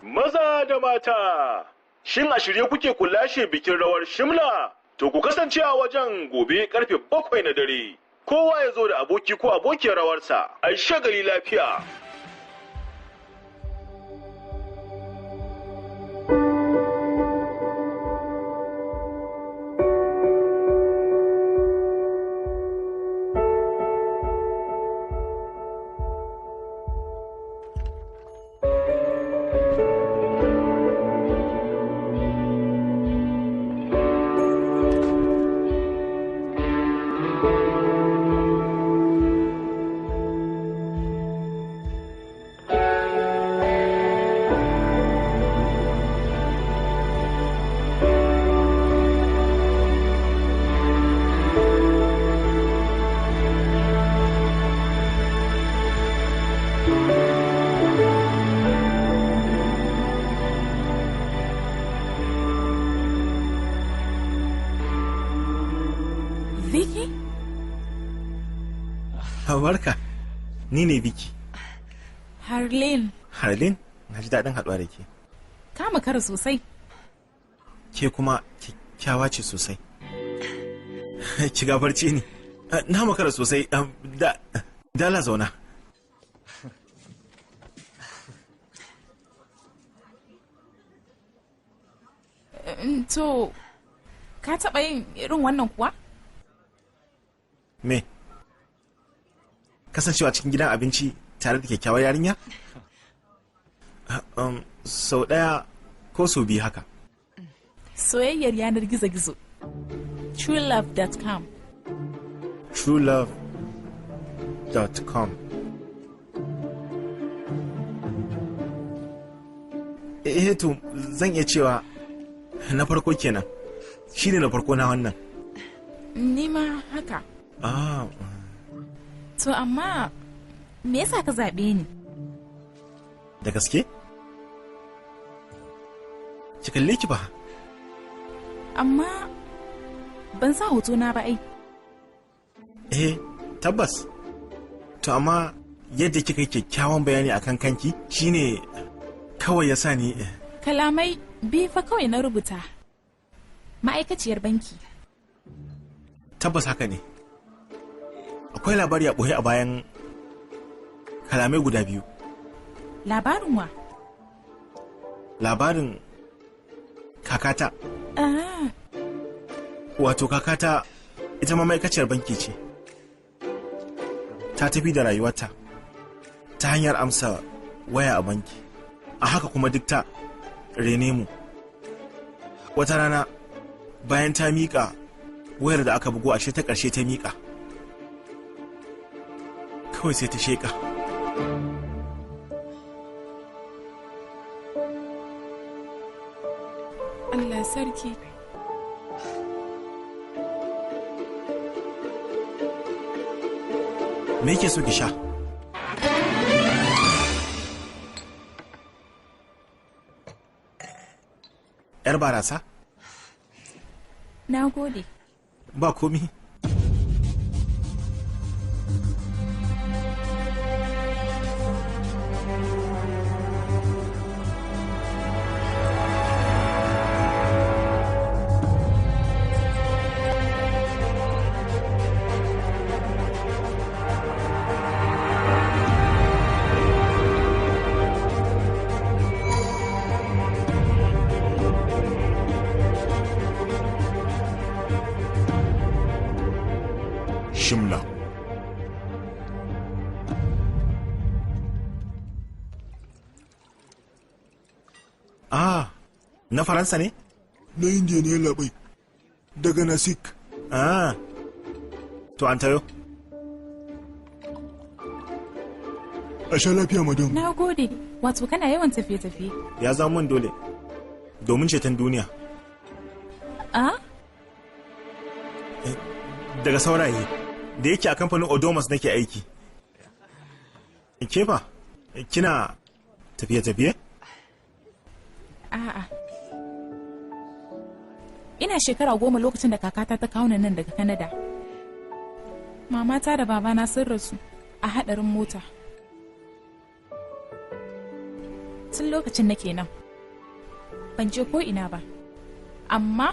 Maza da mata, shin a shirye kuke ku lashe bikin rawar Shimla? To ku kasance a wajen gobe karfe 7 na dare. Kowa ya zo da aboki ko abokiyar rawarsa, ai shagali lafiya. Vicky? Barka. Ni ne Vicky. Harlin. Harlin, na ji daɗin haɗuwa da ke. Ka makara sosai. Ke kuma kyakkyawa ce sosai. Ki gafarce ni. Na makara sosai. Da dala zauna. To, ka taɓa yin irin wannan kuwa? Me? Kasancewa cikin gidan abinci tare da kyakkyawar yarinya? Sau ɗaya ko sau biyu haka. Soyayyar yanar gizo-gizo. Truelove.com. Truelove.com. Eh to, zan iya cewa na farko kenan. Shi ne na farko na wannan. Ni ma haka. Ah. To amma me yasa ka zaɓe ni? Da gaske? Ki kalle ki ba. Amma ban sa hoto na ba ai. Eh, tabbas. To amma yadda kika yi kyakkyawan bayani akan kanki shine kawai ya sa ni. Kalamai biyu fa kawai na rubuta. Ma'aikaciyar banki. Tabbas haka ne. Akwai labari a ɓoye a bayan kalamai guda biyu. Labarin wa? Labarin kakata. Ah. Wato kakata ita ma ma'aikaciyar banki ce. Ta tafi da rayuwarta ta hanyar amsa waya a banki. A haka kuma duk ta rene mu. Wata rana bayan ta miƙa wayar da aka bugo, ashe ta ƙarshe ta miƙa. Kawai sai ta sheƙa. Allah sarki. Me yake so ki sha? Yar barasa? Na gode. Ba komi. Shimla. Ah, na Faransa ne? Na Indiya ne labai. Daga Nasik. Ah, to an tayo. A sha lafiya madam. Na gode, wato kana yawan tafiye-tafiye. Ya zama mun dole, domin ceton duniya. Ah? Daga saurayi, da yake a kamfanin Odomas nake aiki. Ke fa, kina tafiye-tafiye? A'a. Ina shekara 10 lokacin da kakata ta kawo nan daga Canada. Mamata da babana sun rasu a haɗarin mota. Tun lokacin nake nan, ban je ko ina ba. Amma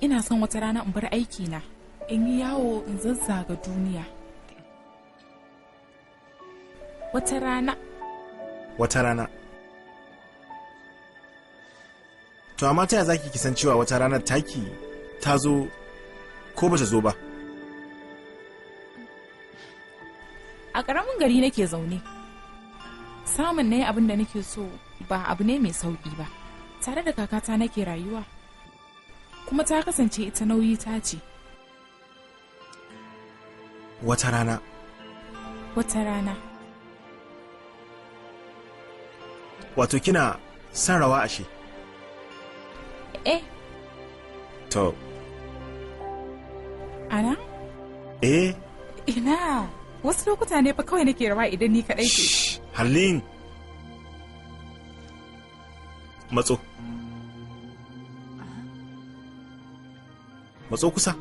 ina son wata rana in bar aikina, in yi yawo in zazzaga duniya. Wata rana. Wata rana. To amma ta zaki kisan cewa wata ranar taki ta zo ko bata zo ba? A ƙaramin gari nake zaune. Samun na yi abin da nake so ba abu ne mai sauƙi ba. Tare da kakata nake rayuwa. Kuma ta kasance ita nauyi ta ce. Wata rana. Wata rana. Wato kina son rawa ashe? Eh. To. Ana? Eh. Ina. Wasu lokuta ne fa kawai nake rawa idan ni kaɗai ce. Harlin. Matso. Matso kusa.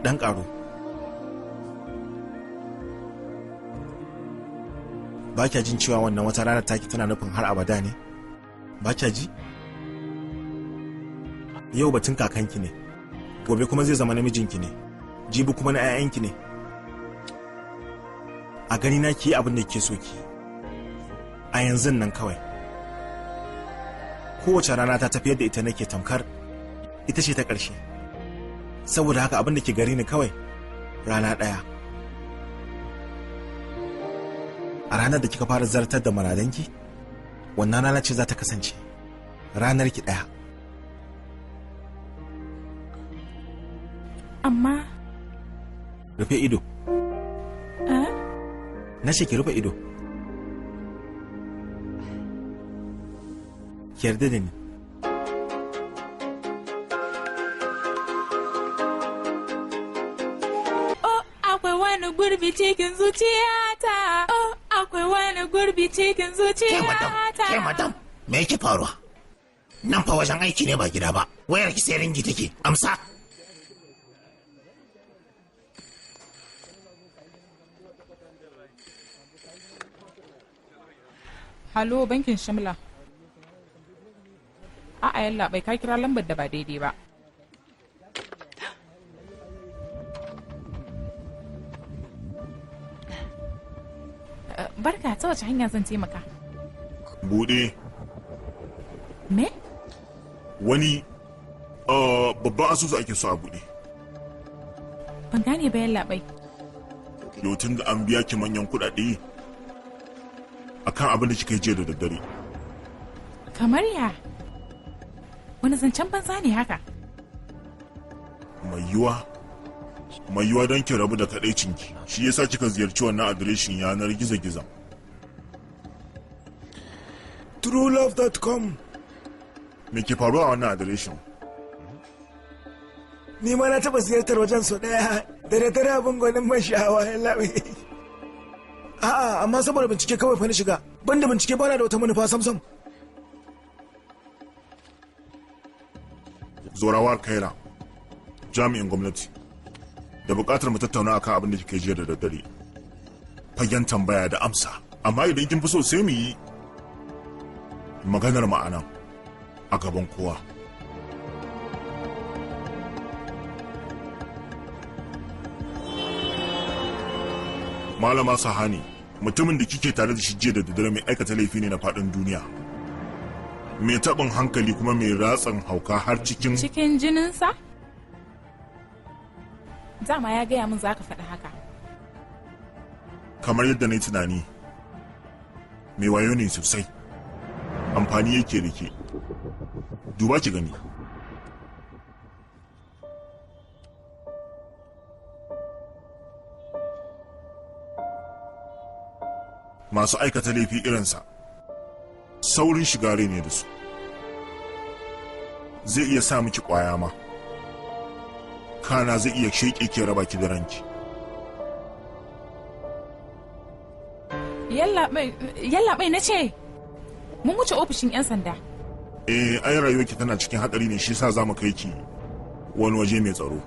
Ɗan ƙaro. Ba kya jin cewa wannan wata ranar taki tana nufin har abada ne? Ba kya ji? Yau batun kakanki ne, gobe kuma zai zama namijinki ne, jibi kuma na 'ya'yanki ne. A gani na ki yi abin da ke so ki a yanzu nan kawai. Kowace rana ta tafiyar da ita nake tamkar ita ce ta ƙarshe. Saboda haka abin da ke gari ni kawai rana ɗaya. A ranar da kika fara zartar da muradanki, wannan rana ce za ta kasance ranar ki ɗaya. Amma rufe ido. Na ce ki rufe ido. Ki yarda da ni. Oh, akwai wani gurbi cikin zuciyata. Oh, akwai wani gurbi cikin zuciyata. Ke madam, me yake faruwa? Nan fa wajen aiki ne ba gida ba. Wayar ki sai ringi take. Amsa. Halo, bankin Shimla. A'a yalla bai ka kira lambar da ba daidai ba. Barka, ta wace hanya zan taimaka? Bude. Me? Wani babban asusu ake so a bude. Ban gane ba yalla bai. Yau tun da an biya ki manyan kuɗaɗe akan abin da kika yi jiya da daddare. Kamar ya? Wani zancen banza ne haka? Mai yiwuwa don ki rabu da kaɗaicinki, shi yasa kika ziyarci wannan adireshin yanar gizo-gizon. Truelove.com. Me ke faruwa a wannan adireshin? Ni ma na taɓa ziyartar wajen sau ɗaya da daddare abin gwanin ban sha'awa ya laɓe. A'a, amma saboda bincike kawai fa na shiga, banda bincike bana da wata manufa samsam. Zorawar Kaira, jami'in gwamnati, da buƙatar mu tattauna akan abin da kika jiya da daddare. Fagen tambaya da amsa, amma idan kin fi so sai mu yi maganar ma'ana a gaban kowa. Malama Sahani, mutumin da kike tare da shi jiya da daddare mai aikata laifi ne na faɗin duniya. Mai taɓin hankali kuma mai ratsan hauka har cikin Cikin jininsa? Dama ya gaya min za ka faɗi haka. Kamar yadda na yi tunani, mai wayo ne sosai. Amfani yake da ke. Duba ki gani. Masu aikata laifi irinsa saurin shiga rai ne da su. Zai iya sa miki kwaya ma. Kana zai iya sheƙe ki, raba ki da ranki. Yallaɓai, na ce mun wuce ofishin 'yan sanda. Eh, ai rayuwarki tana cikin hatsari ne, shi yasa zamu kai ki wani waje mai tsaro.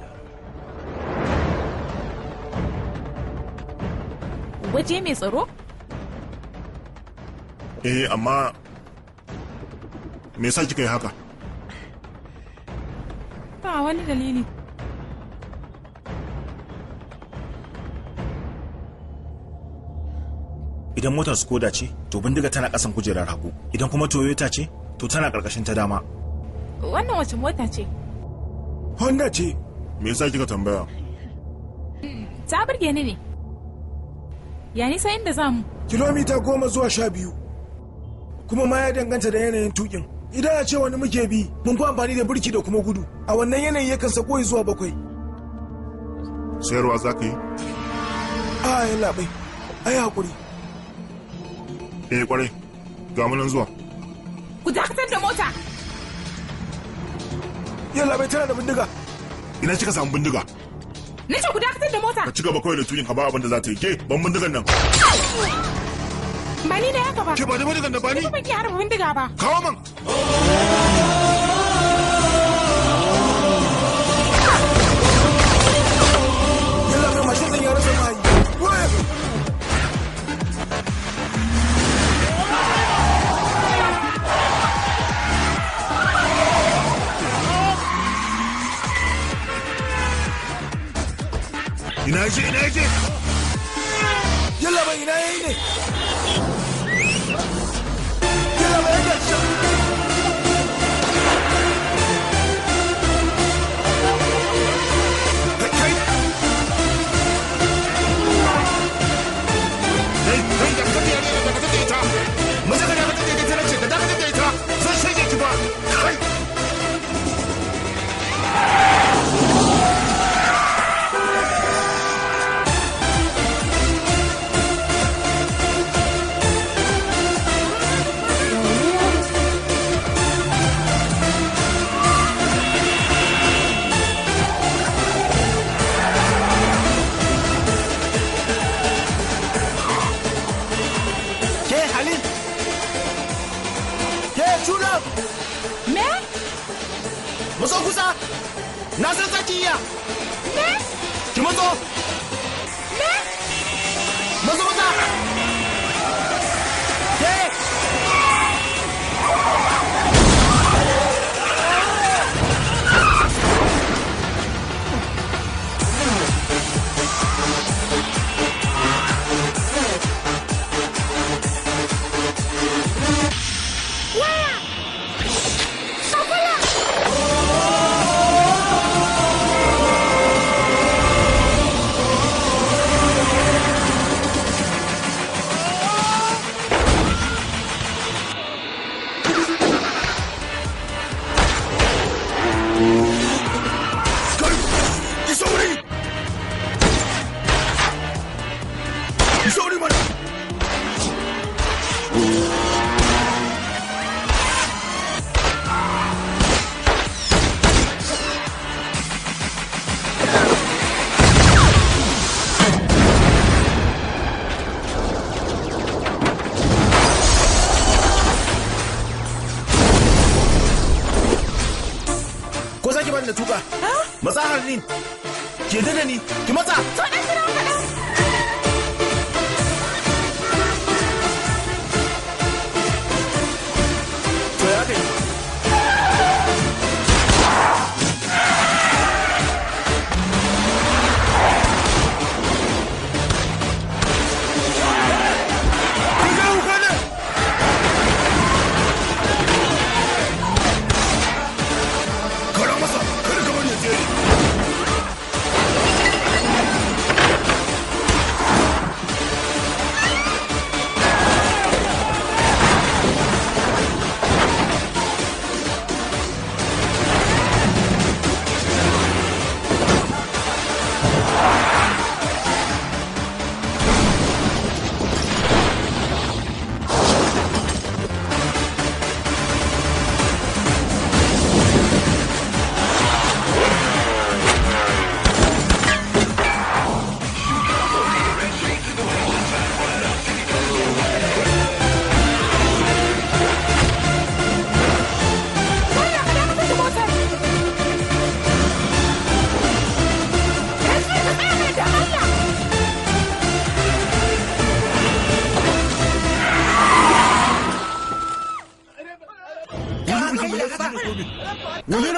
Waje mai tsaro? Eh, amma me yasa kika yi haka? Ba wani dalili. Idan motar Skoda ce, to bindiga tana kasan kujerar hagu. Idan kuma Toyota ce, to tana karkashin ta dama. Wannan wace mota ce? Honda ce. Me yasa kika tambaya? Ta burge ni ne. Ya nisa inda za mu? Kilomita 10 zuwa 12. Kuma ma ya danganta da yanayin tukin. Idan a ce wani muke bi, mun fi amfani da birki da kuma gudu. A wannan yanayi yakan sako zuwa 7. Sayarwa za ka yi? A, yallaɓai, ai hakuri. Eh, kwarai, ga mu nan zuwa. Ku dakatar da mota! Yallaɓai, tana da bindiga. Ina kika samu bindiga? Na ce ku dakatar da mota! Ka ci gaba kawai da tukin ka, ba abin da za ta yi. Ke, ban bindigan nan. Ba ni da haka ba. Ke, ba da bindigan da ba ni. Ni ban iya harba bindiga ba. Kawo man. Yallaɓai, mashin ɗin ya rasa mahayi. Wai! Ina yake, ina yake? Yallaɓai, ina yayi ne? Yallaɓai, ya gashi. Kai, kai, dakatar da yarinyar, dakatar da ita. Maza ka dakatar da ita, nace ka dakatar da ita. Zan shege ki ba. Kai. Ke Halil! Ke Chula! Me? Matso kusa! Na san za ki iya! Me? Ki matso! Me? Matso kusa! Ke! Waya! Kakula! Kai! Ki sauri! Ki sauri mana! Ko za ki bani na tuka? Matsa, Harlin! Ki yadda da ni, ki matsa! To, ɗan jira kaɗan. To, ya kai? Ki ga wuka ne!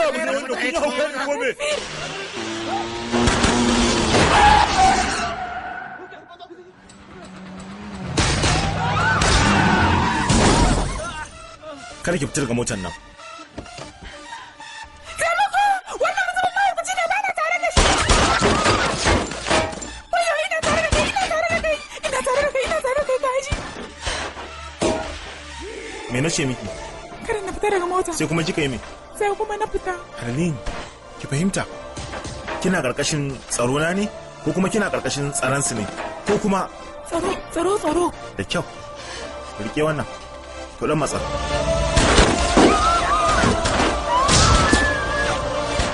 abu ne wanda kun yi hauka ne ko me? Kada ki fita daga motar nan. Taimako! Wannan mutumin mahaukaci ne, ba na tare da shi. Wayo, ina tare da kai, ina tare da kai, ina tare da kai, ina tare da kai, kaji. Me na ce miki? Kada na fita daga mota. Sai kuma kika yi me? Sai kuma na fita. Harlin, ki fahimta. Kina karkashin tsaro na ne ko kuma kina karkashin tsaron su ne ko kuma Tsaro, tsaro, tsaro. Da kyau. Rike wannan. To dan matsa.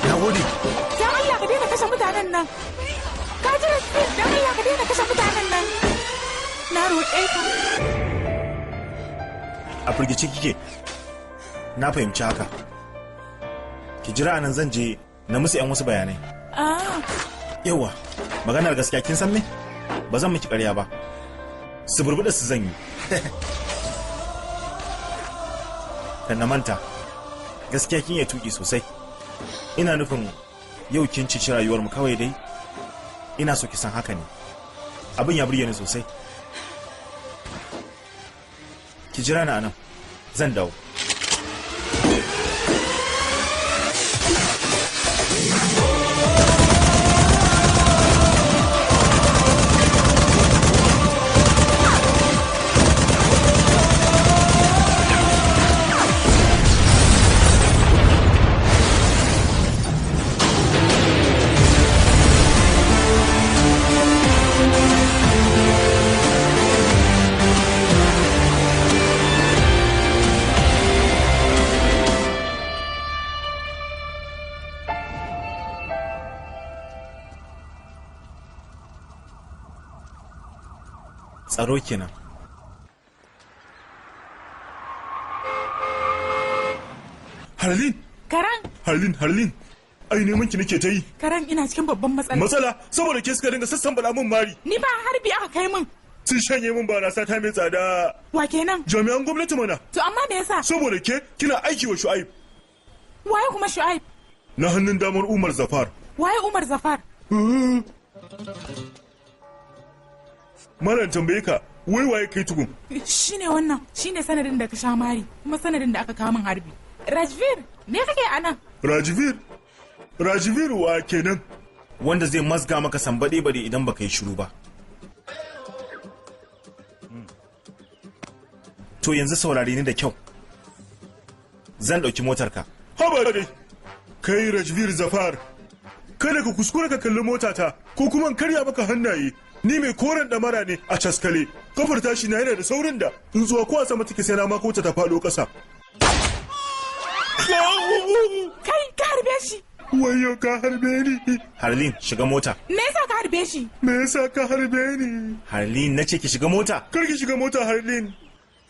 Na gode. Dan Allah ka daina kashe mutanen nan. Ka ji Rasmin, dan Allah ka daina kashe mutanen nan. Na roƙe ka. A firgice kike. Na fahimci haka. Ki jira anan, zan je na musu yan wasu bayanai. Ah, Yawa, maganar gaskiya kin san me? Ba zan miki ƙarya ba. Su burbuɗa su zan yi. Kan na manta. Gaskiya kin iya tuki sosai. Ina nufin yau kin cici rayuwar mu kawai dai. Ina so ki san haka ne. Abin ya burge ni sosai. Ki jira ni anan. Zan dawo. Tsaro kenan. Harlin! Karan, Harlin, Harlin! Ai neman ki nake ta yi. Karan, ina cikin babban matsala. Matsala saboda ke suka dinga sassan bala mun mari. Ni ba harbi aka kai min. Sun shanye min barasa ta mai tsada. Wa kenan? Jami'an gwamnati mana. To amma me yasa? Saboda ke kina aiki wa Shu'aib. Waye kuma Shu'aib? Na hannun damar Umar Zafar. Waye Umar Zafar? Malam tambaye ka, wai waye kai tukun? Shine wannan, shine sanadin da ka sha mari, kuma sanadin da aka kawo min harbi. Rajvir, me kake anan? Rajvir? Rajvir wa kenan? Wanda zai mazga maka sambaɗe bare idan baka yi shiru ba. To yanzu saurare ni da kyau. Zan ɗauki motarka. Haba dai. Kai Rajvir Zafar, kada ka kuskura ka kalli motata ko kuma in karya maka hannaye. Ni mai koren ɗamara ne a caskale. Kafar tashi na yana da saurin da tsuntsuwa ko a sama take sai na mako ta faɗo ƙasa. Kai, ka harbe shi. Wayo, ka harbe ni. Harlin, shiga mota. Me yasa ka harbe shi? Me yasa ka harbe ni? Harlin, nace ki shiga mota. Kar ki shiga mota, Harlin.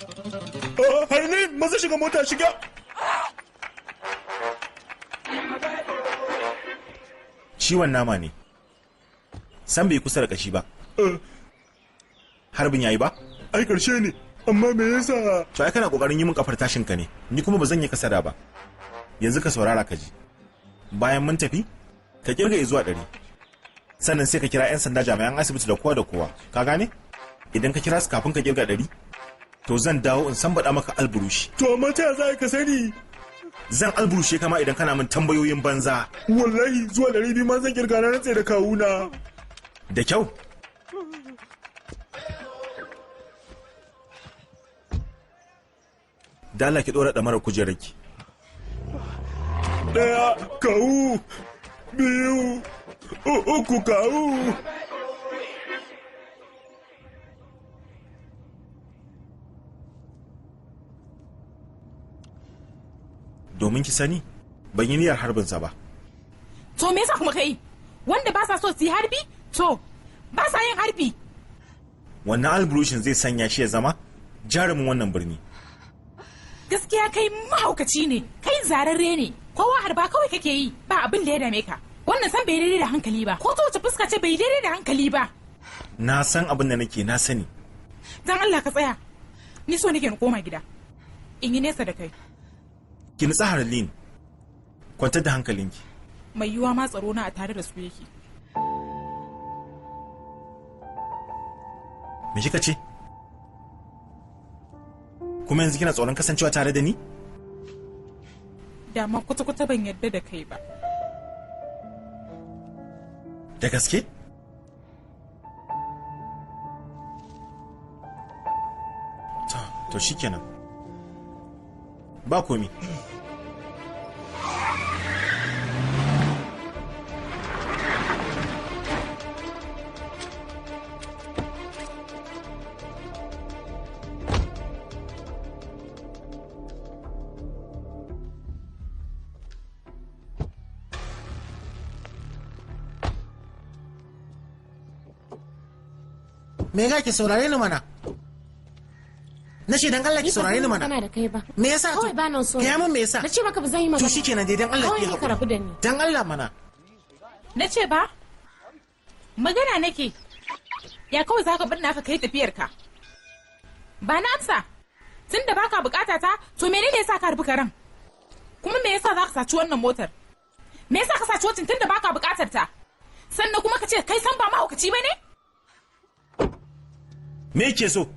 Ah, Harlin, maza shiga mota, shiga. Ciwon nama ne. San bai kusa da kashi ba. Harbin yayi ba? Ai karshe ne, amma me yasa? To ai kana kokarin yi min kafar tashin ka ne, ni kuma ba zan yi kasada ba. Yanzu ka saurara ka ji. Bayan mun tafi, ka kirga zuwa 100. Sannan sai ka kira 'yan sanda, jami'an asibiti da kowa da kowa. Ka gane? Idan ka kira su kafin ka kirga 100, to zan dawo in san baɗa maka alburushi. To amma ta za ka sani? Zan alburushe kama idan kana min tambayoyin banza. Wallahi zuwa 200 ma zan kirga, na rantse da kawuna. Da kyau. Dala ki ɗora ɗamarar kujerarki. 1 kawu, 2, 3 kawu. Domin ki sani, ban yi niyyar harbinsa ba. To me yasa kuma kai? Wanda ba sa so su yi harbi? To, ba sa yin harbi. Wannan alburushin zai sanya shi ya zama jarumin wannan birni. Gaskiya kai mahaukaci ne, kai zararre ne. Kowa harba kawai kake yi, ba abin da ya dame ka. Wannan san bai daidai da hankali ba. Ko ta wace fuska ce bai daidai da hankali ba. Na san abin da nake, na sani. Dan Allah ka tsaya. Ni so nake in koma gida. In yi nesa da kai. Ki nutsa, Harlin. Kwantar da hankalinki. Mai yiwuwa ma tsaro na a tare da su yake. Me kika ce? Kuma yanzu kina tsoron kasancewa tare da ni? Dama kwata-kwata ban yarda da kai ba. Da gaske? To shikenan. Ba komi. Me ga ki saurare ni mana? Na ce dan Allah ki saurare ni mana. Ni ba zan yi magana da kai ba. Me yasa to? Kawai ba na so. Gaya min me yasa? Na ce maka ba zan yi magana. To shikenan dai dan Allah ki Kawai ka rabu da ni. Dan Allah mana. Na ce ba? Magana nake. Ya kawai za ka bar naka kai tafiyarka. Ba na amsa. Tun da baka bukata ta, to menene yasa ka harbi karen? Kuma me yasa za ka saci wannan motar? Me yasa ka saci wacin tun da baka bukatar ta? Sannan kuma ka ce kai san ba mahaukaci ba ne? Me yake so?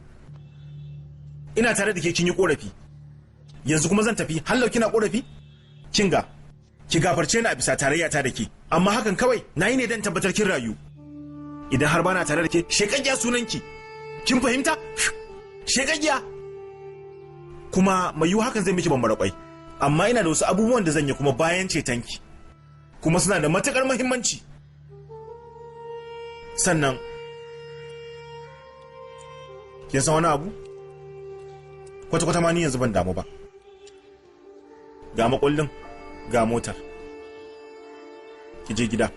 Ina tare da ke kin yi korafi. Yanzu kuma zan tafi, hallau kina korafi? Kinga, ki gafarce ni a bisa tarayya ta da ke, amma hakan kawai na yi ne don tabbatar kin rayu. Idan har bana tare da ke, shekaggiya sunanki. Kin fahimta? Shekaggiya. Kuma mai yiwu hakan zai miki bambara kwai. Amma ina da wasu abubuwan da zan yi kuma bayan cetonki. Kuma suna da matukar muhimmanci. Sannan kin san wani abu? Kwata-kwata ma ni yanzu ban damu ba. Ga makullin, ga motar. Ki je gida.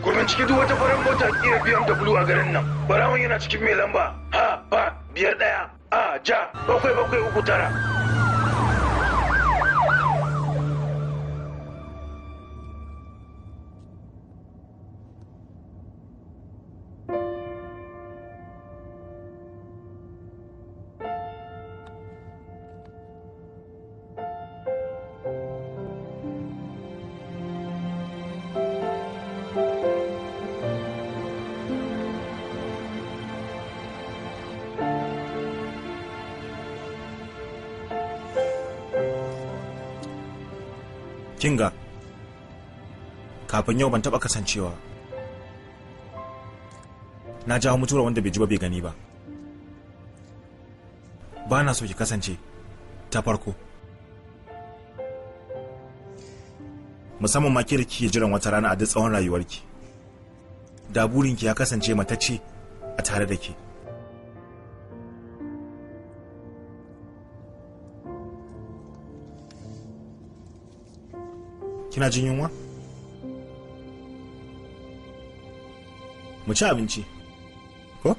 Ku binciki duk wata farar mota kira BMW a garin nan. Barawon yana cikin mai lamba H ba 51 A ja 7739. Kinga, kafin yau ban taɓa kasancewa. Na jawo mutuwar wanda bai ji ba bai gani ba. Ba na so ki kasance ta farko. Musamman ma ke da kike jiran wata rana a duk tsawon rayuwarki. Da burinki ya kasance matacce a tare da ke. Kina jin yunwa? Mu ci abinci. Ko?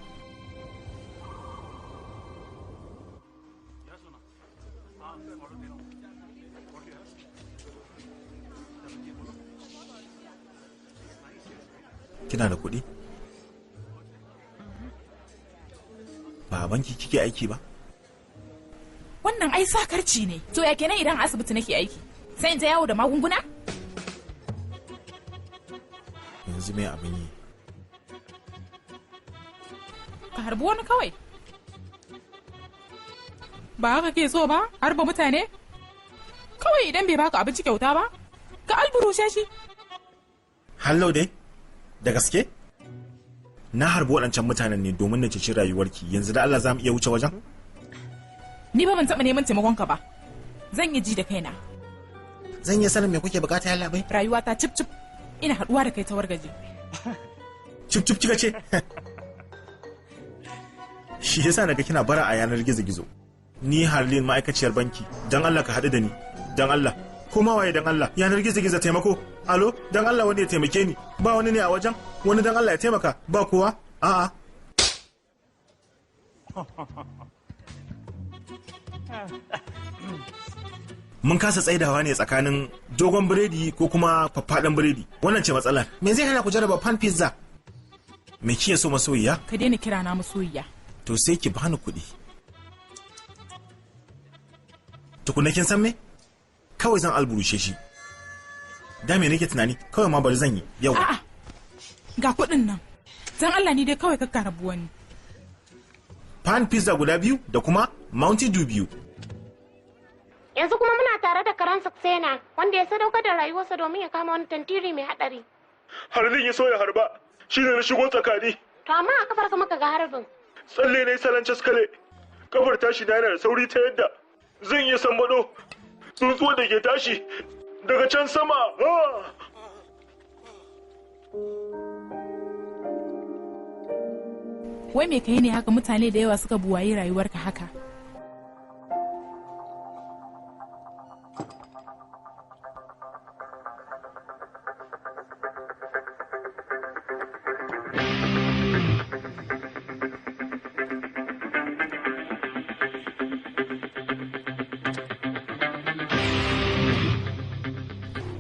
Kina da kuɗi? Ba a banki kike aiki ba? Wannan ai sakarci ne. To ya kenan idan a asibiti nake aiki? Sai in ta yawo da magunguna? Yanzu me abin yi? Ka harbi wani kawai. Ba haka ke so ba? Harba mutane? Kawai idan bai baka abinci kyauta ba? Ka alburushe shi. Hallo dai, da gaske? Na harbi waɗancan mutanen ne domin na ceci rayuwarki, yanzu da Allah za mu iya wuce wajen? Ni ba ban taɓa neman taimakon ka ba. Zan yi ji da kaina. Zan iya sanin me kuke bukata ya labai? Rayuwa ta cip cip. Ina haɗuwa da kai ta wargaje. Cip cip kika ce. Shi yasa naga kina bara a yanar gizo-gizo. Ni Harlin ma'aikaciyar banki, dan Allah ka haɗu da ni, dan Allah. Kuma waye dan Allah, yanar gizo-gizo taimako. Alo, dan Allah wani ya taimake ni. Ba wani ne a wajen, wani dan Allah ya taimaka, ba kowa. A'a. Mun kasa tsaidawa ne tsakanin dogon biredi ko kuma faffaɗan biredi. Wannan ce matsalar. Me zai hana ku jarraba pan pizza? Me kike so masoyiya? Ka daina kira na masoyiya. To sai ki bani kuɗi. Tukunna kin san me? Kawai zan alburushe shi. Da me nake tunani? Kawai ma bari zan yi. Yau. A'a. Ga kuɗin nan. Dan Allah ni dai kawai ka rabu wani. Pan pizza guda 2 da kuma Mountain Dew 2. Yanzu kuma muna tare da Karan Saxena wanda ya sadaukar da rayuwarsa domin ya kama wani tantiri mai hadari. Harbin ya so ya harba, shi ne na shigo tsakani. To amma a kafarsa muka ga harbin. Tsalle na yi salon caskale, kafar tashi na yana da sauri ta yadda zan iya sambado tsuntsuwar da ke tashi daga can sama. Wai me kai ne haka mutane da yawa suka buwayi rayuwarka haka?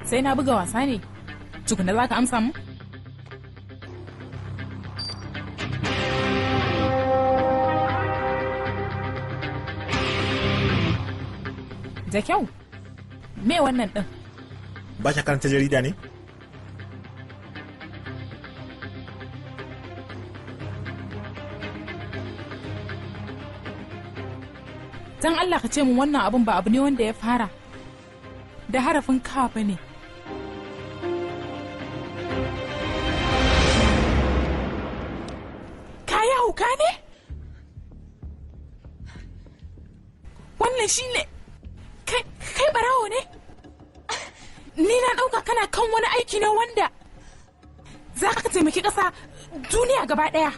Sai na buga wasa ne tukuna za ka amsa mu? Da kyau, me wannan ɗin? Ba ka karanta jarida ne? Dan Allah ka ce mun wannan abun ba abu ne wanda ya fara da harafin ka ba ne. Kaya hauka ne? Wannan shi ne kai barawo ne? Ni na ɗauka kana kan wani aiki ne wanda za ka taimaki ƙasa duniya gaba ɗaya.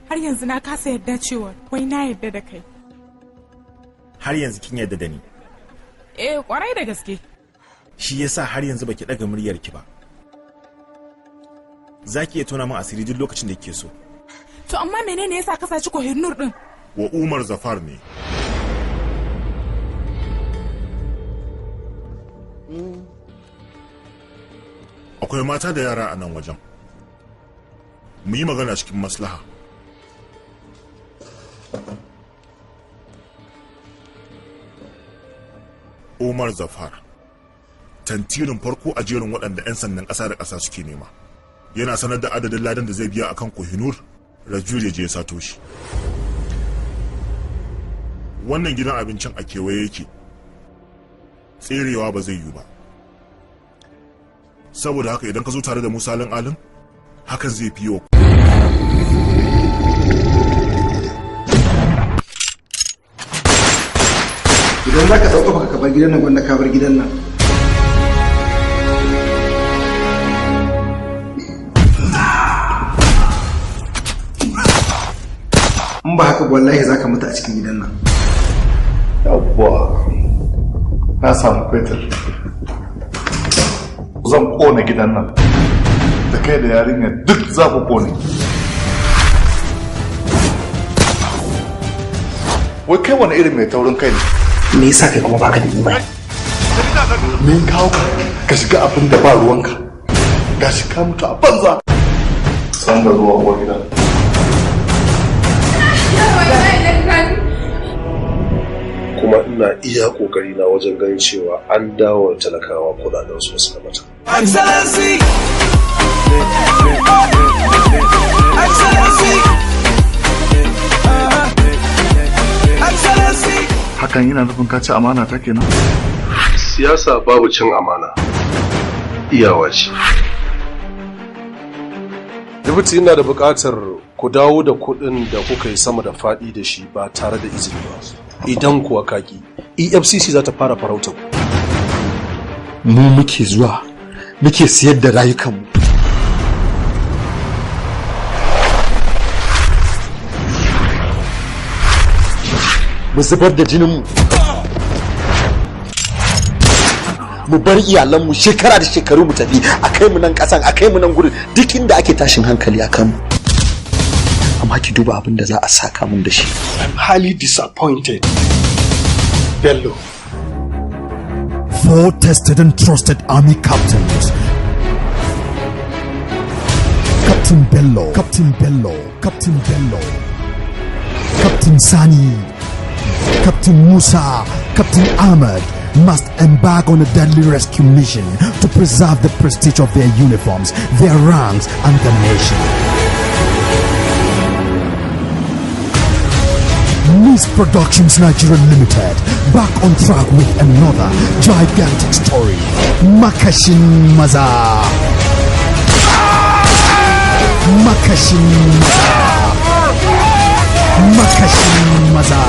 Har yanzu na kasa yarda cewa wai na yarda da kai. Har yanzu kin yarda da ni? Eh, kwarai da gaske. Shi yasa har yanzu baki ɗaga muryarki ba. Za ki iya tona min asiri duk lokacin da kike so. To amma menene yasa ka saci Kohinoor din? Wa Umar Zafar ne. Akwai mata da yara a nan wajen. Mu yi magana cikin maslaha. Umar Zafar, tantirin farko a jerin waɗanda 'yan sandan ƙasa da ƙasa suke nema. Yana sanar da adadin ladan da zai biya akan Kohinoor, Rajul ya je ya sato shi. Wannan gidan abincin a kewaye yake. Tserewa ba zai yiwu ba. Saboda haka idan ka zo tare da Musa Alin Alin, hakan zai fi wa Idan za ka ɗauka ka bar gidan nan, gwanda ka bar gidan nan. In ba haka wallahi za ka mutu a cikin gidan nan. Yawwa, na samu fetur. Zan kona gidan nan. Da kai da yarinya duk za ku kone. Wai kai wani irin mai taurin kai ne? Me yasa kai kuma baka da imani? Me kawo ka ka shiga abin da ba ruwanka? Gashi ka mutu a banza. San da zuwa uwar gida. Kuma ina iya kokari na wajen ganin cewa an dawo da talakawa kudaden su wasu mata. Excellency! Excellency! Excellency! Hakan yana nufin ka ci amana ta kenan? Siyasa babu cin amana. Iyawa ce. Dibiti yana da buƙatar ku dawo da kuɗin da kuka yi sama da faɗi da shi ba tare da izini ba. Idan kuwa kaki, EFCC za ta fara farautar ku. Mu muke zuwa Muke siyar da rayukanmu. Mu zubar da jininmu. Mu bar iyalanmu shekara da shekaru, mu tafi, a kai mu nan kasan, a kai mu nan gurin, duk inda ake tashin hankali a kanmu. Amma ki duba abin da za a saka mun da shi. I'm highly disappointed, Bello. Four tested and trusted army captains. Captain Bello, Captain Bello, Captain Bello, Captain Sani, Captain Musa, Captain Ahmed must embark on a deadly rescue mission to preserve the prestige of their uniforms, their ranks, and the nation. Miss Productions Nigeria Limited, back on track with another gigantic story. Makashin Maza. Makashin Maza. Makashin Maza.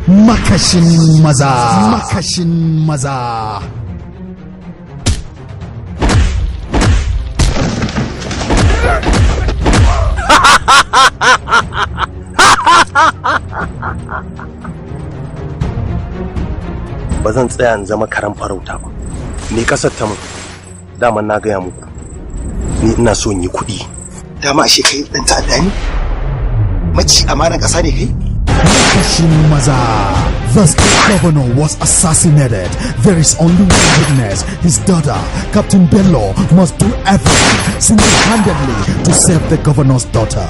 Makashin Maza. Makashin Maza. Ba zan tsaya in zama karan farauta ba. Me kasar ta mun? Daman na gaya muku, ni ina so in yi kuɗi. Dama ashe kai dan ta'adda ne, maci amanan ƙasa ne kai. Makashin Maza. The state governor was assassinated. There is only one witness, his daughter. Captain Bello must do everything single-handedly to save the governor's daughter.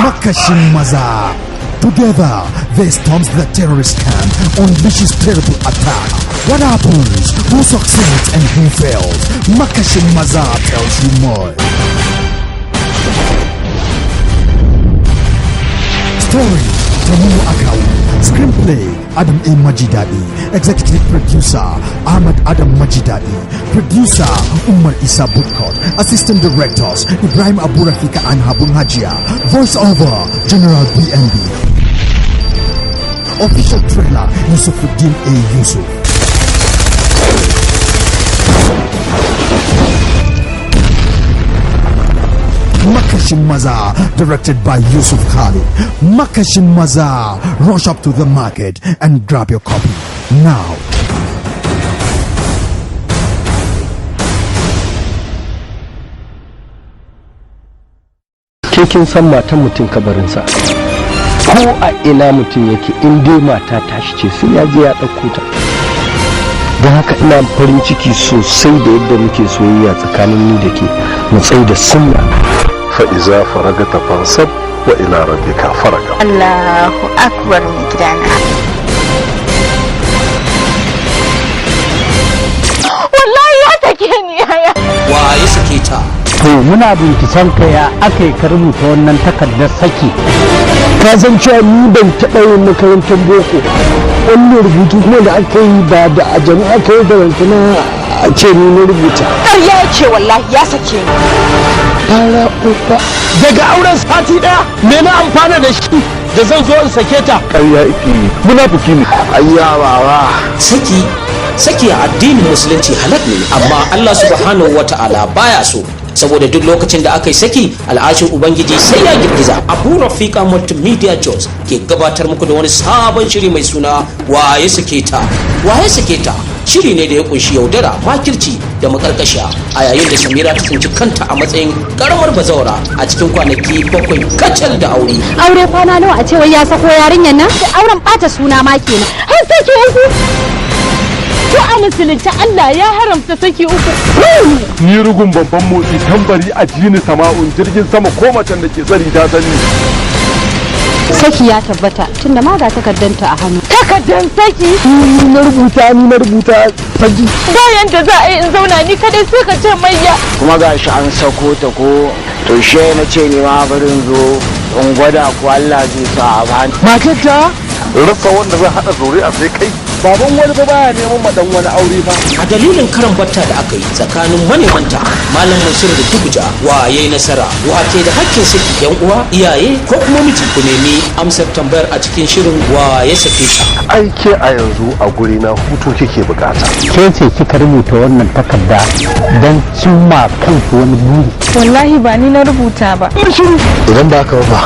Makashin Maza. Together, they storms the terrorist camp, unleashes terrible attack. What happens? Who succeeds and who fails? Makashin Maza tells you more. Story, Tanimu Akawu. Screenplay, Adam A. Majidadi. Executive Producer, Ahmad Adam Majidadi. Producer, Umar Isa Butkot. Assistant Directors, Ibrahim Abu Rafika and Habun Hajia. Voice over, General BNB. Official trailer, Yusufuddin A. Yusuf. Makashin Maza, directed by Yusuf Khalid. Makashin Maza, rush up to the market and grab your copy now. Ke kin san matan mutum kabarinsa, ko a ina mutum yake, in dai mata tashi ce, sai ya je ya ɗauko ta. Don haka ina farin ciki sosai da yadda muke soyayya tsakanin ni da ke, mu tsaye da sunna. Fa'iza faragata fansab wa ila rabbika faraga. Allahu akbar, mai gidana. Wallahi ya sake ni, yaya. Wa ya sake ta? To, muna binciken ka, ya aka yi ka rubuta wannan takardar saki? Ka san cewa ni ban taɓa yin makarantar boko. Wannan rubutu kuma da aka yi ba da a jami'a aka yi, da a ce ni na rubuta. Ƙarya ce, wallahi ya sake ni. Fara uba daga auren sati ɗaya, me na amfana da shi da zan zo in sake ta? Ƙarya ike, munafiki ne. Ayya baba. Saki, saki a addinin Musulunci halak ne, amma Allah Subhanahu wata'ala baya so, saboda duk lokacin da aka yi saki, al'ashin Ubangiji sai ya girgiza. Abu Rafika Multimedia Jos ke gabatar muku da wani sabon shiri mai suna Waye Sake Ta. Waye Sake Ta shiri ne da ya kunshi yaudara, makirci da makarkashiya, a yayin da Samira ta tsinci kanta a matsayin karamar bazawara a cikin kwanaki 7 kacal da aure. Aure kwana nawa a cewa ya sako yarinyar nan? Da auren bata suna ma kenan. Har saki uku. To, a musulunci Allah ya haramta saki uku. Ni rugun babban motsi, tambari a jini, sama'un jirgin sama, ko macen da ke tsari ta sani. Saki ya tabbata, tunda ma ga takardanta a hannu. Takardan saki? Ni na rubuta, ni na rubuta saki. Bayan da za a yi in zauna ni kadai, sai ka ce mayya. Kuma ga shi an sako ta ko, to she na ce ni ma barin zo in gwada ko Allah zai sa a bani. Matar ta Rasa wanda zai hada zuri'a sai kai. Baban wani ba baya neman ma dan wani aure ba. A dalilin karan batta da aka yi tsakanin manemanta Malam Mansur da Duguja, wa yayi nasara, wa ke da hakkin saki, yan uwa, iyaye ko kuma miji? Ku nemi amsar tambayar a cikin shirin Wa ya sake ta. Ai ke a yanzu a guri na hutu kike bukata. Ke ce kika rubuta wannan takarda don cimma kanku wani buri? Wallahi ba ni na rubuta ba. Idan ba ka ba,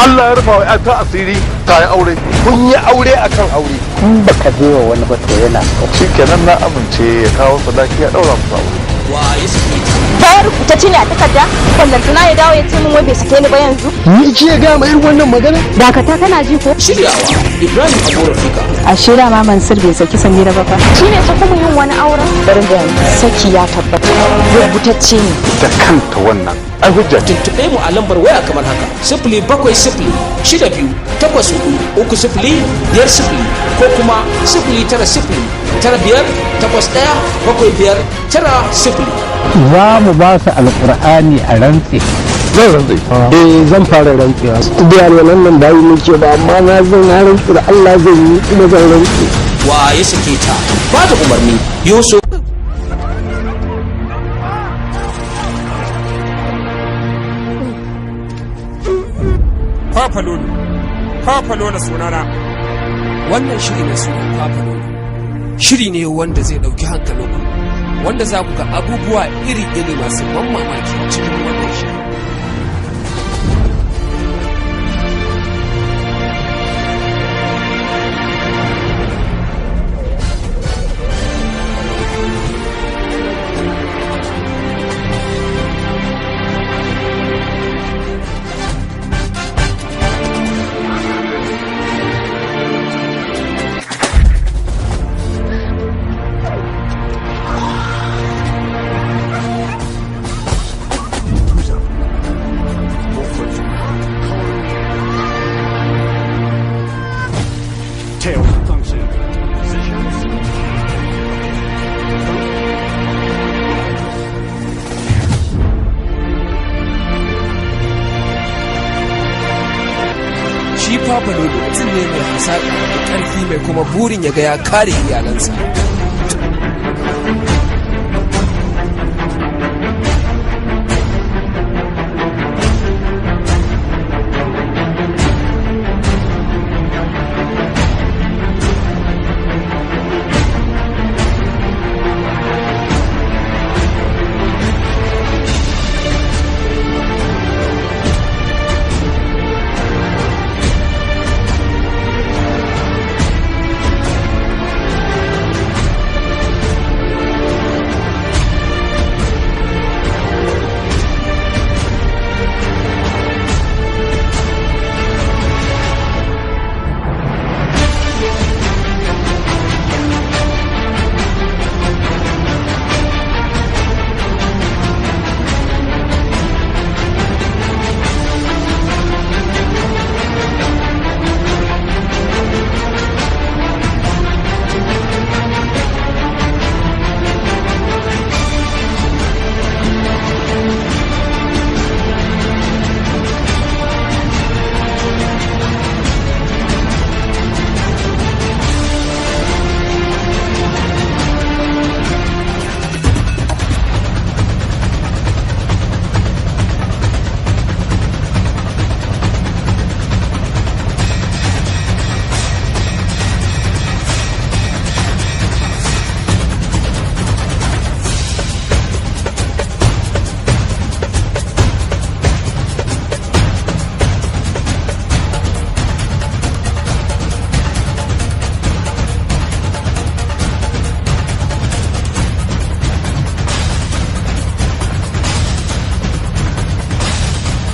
Allah ya rufa wa ta asiri, ta yi aure, kun yi aure akan aure. In baka je wa wani ba to yana. Shikenan, na amince, ya kawo sadaki ya daura musu aure. Wa ya sake ta? Bayan rubutacce ne a takarda, ballantana ya dawo ya ce min wai bai sake ni ba yanzu. Ni ki ya gama irin wannan magana? Dakata, kana ji ko? Shiryawa Ibrahim Abu Rafika. A shirya ma Mansur bai saki Samira ba fa. Shine ta kuma yin wani auren? Bari ga saki ya tabbata. Rubutacce ne. Ita kanta wannan ai hujja. Tuntuɓe mu a lambar waya kamar haka: 07062843050 ko kuma 09095817590. Za mu ba su alƙur'ani a rantse. Zan rantse. Eh, zan fara rantsewa. Da alwalan nan bayi muke ba, amma na zan na rantse da Allah zan yi, kuma zan rantse. Wa ya sake ta? Ba da umarni Yusuf. Papa Lolo, Papa Lolo sunana. Wannan shiri mai sunan Papa Lolo shiri ne wanda zai ɗauki hankalinku, wanda za ku ga abubuwa iri-iri masu ban mamaki cikin wannan shiri. Tail function. Positions. Shi Papa Lolo mutum ne mai hasaƙa da ƙarfi, mai kuma burin ya ga ya kare iyalansa.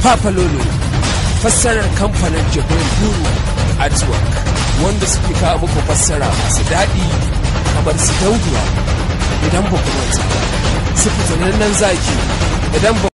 Papa Lolo, fassarar kamfanin Jibril Guru Artwork, wanda suke kawo muku fassara masu daɗi kamar su Dauduwa, idan ba ku manta ba, su Fitinannen Zaki, idan ba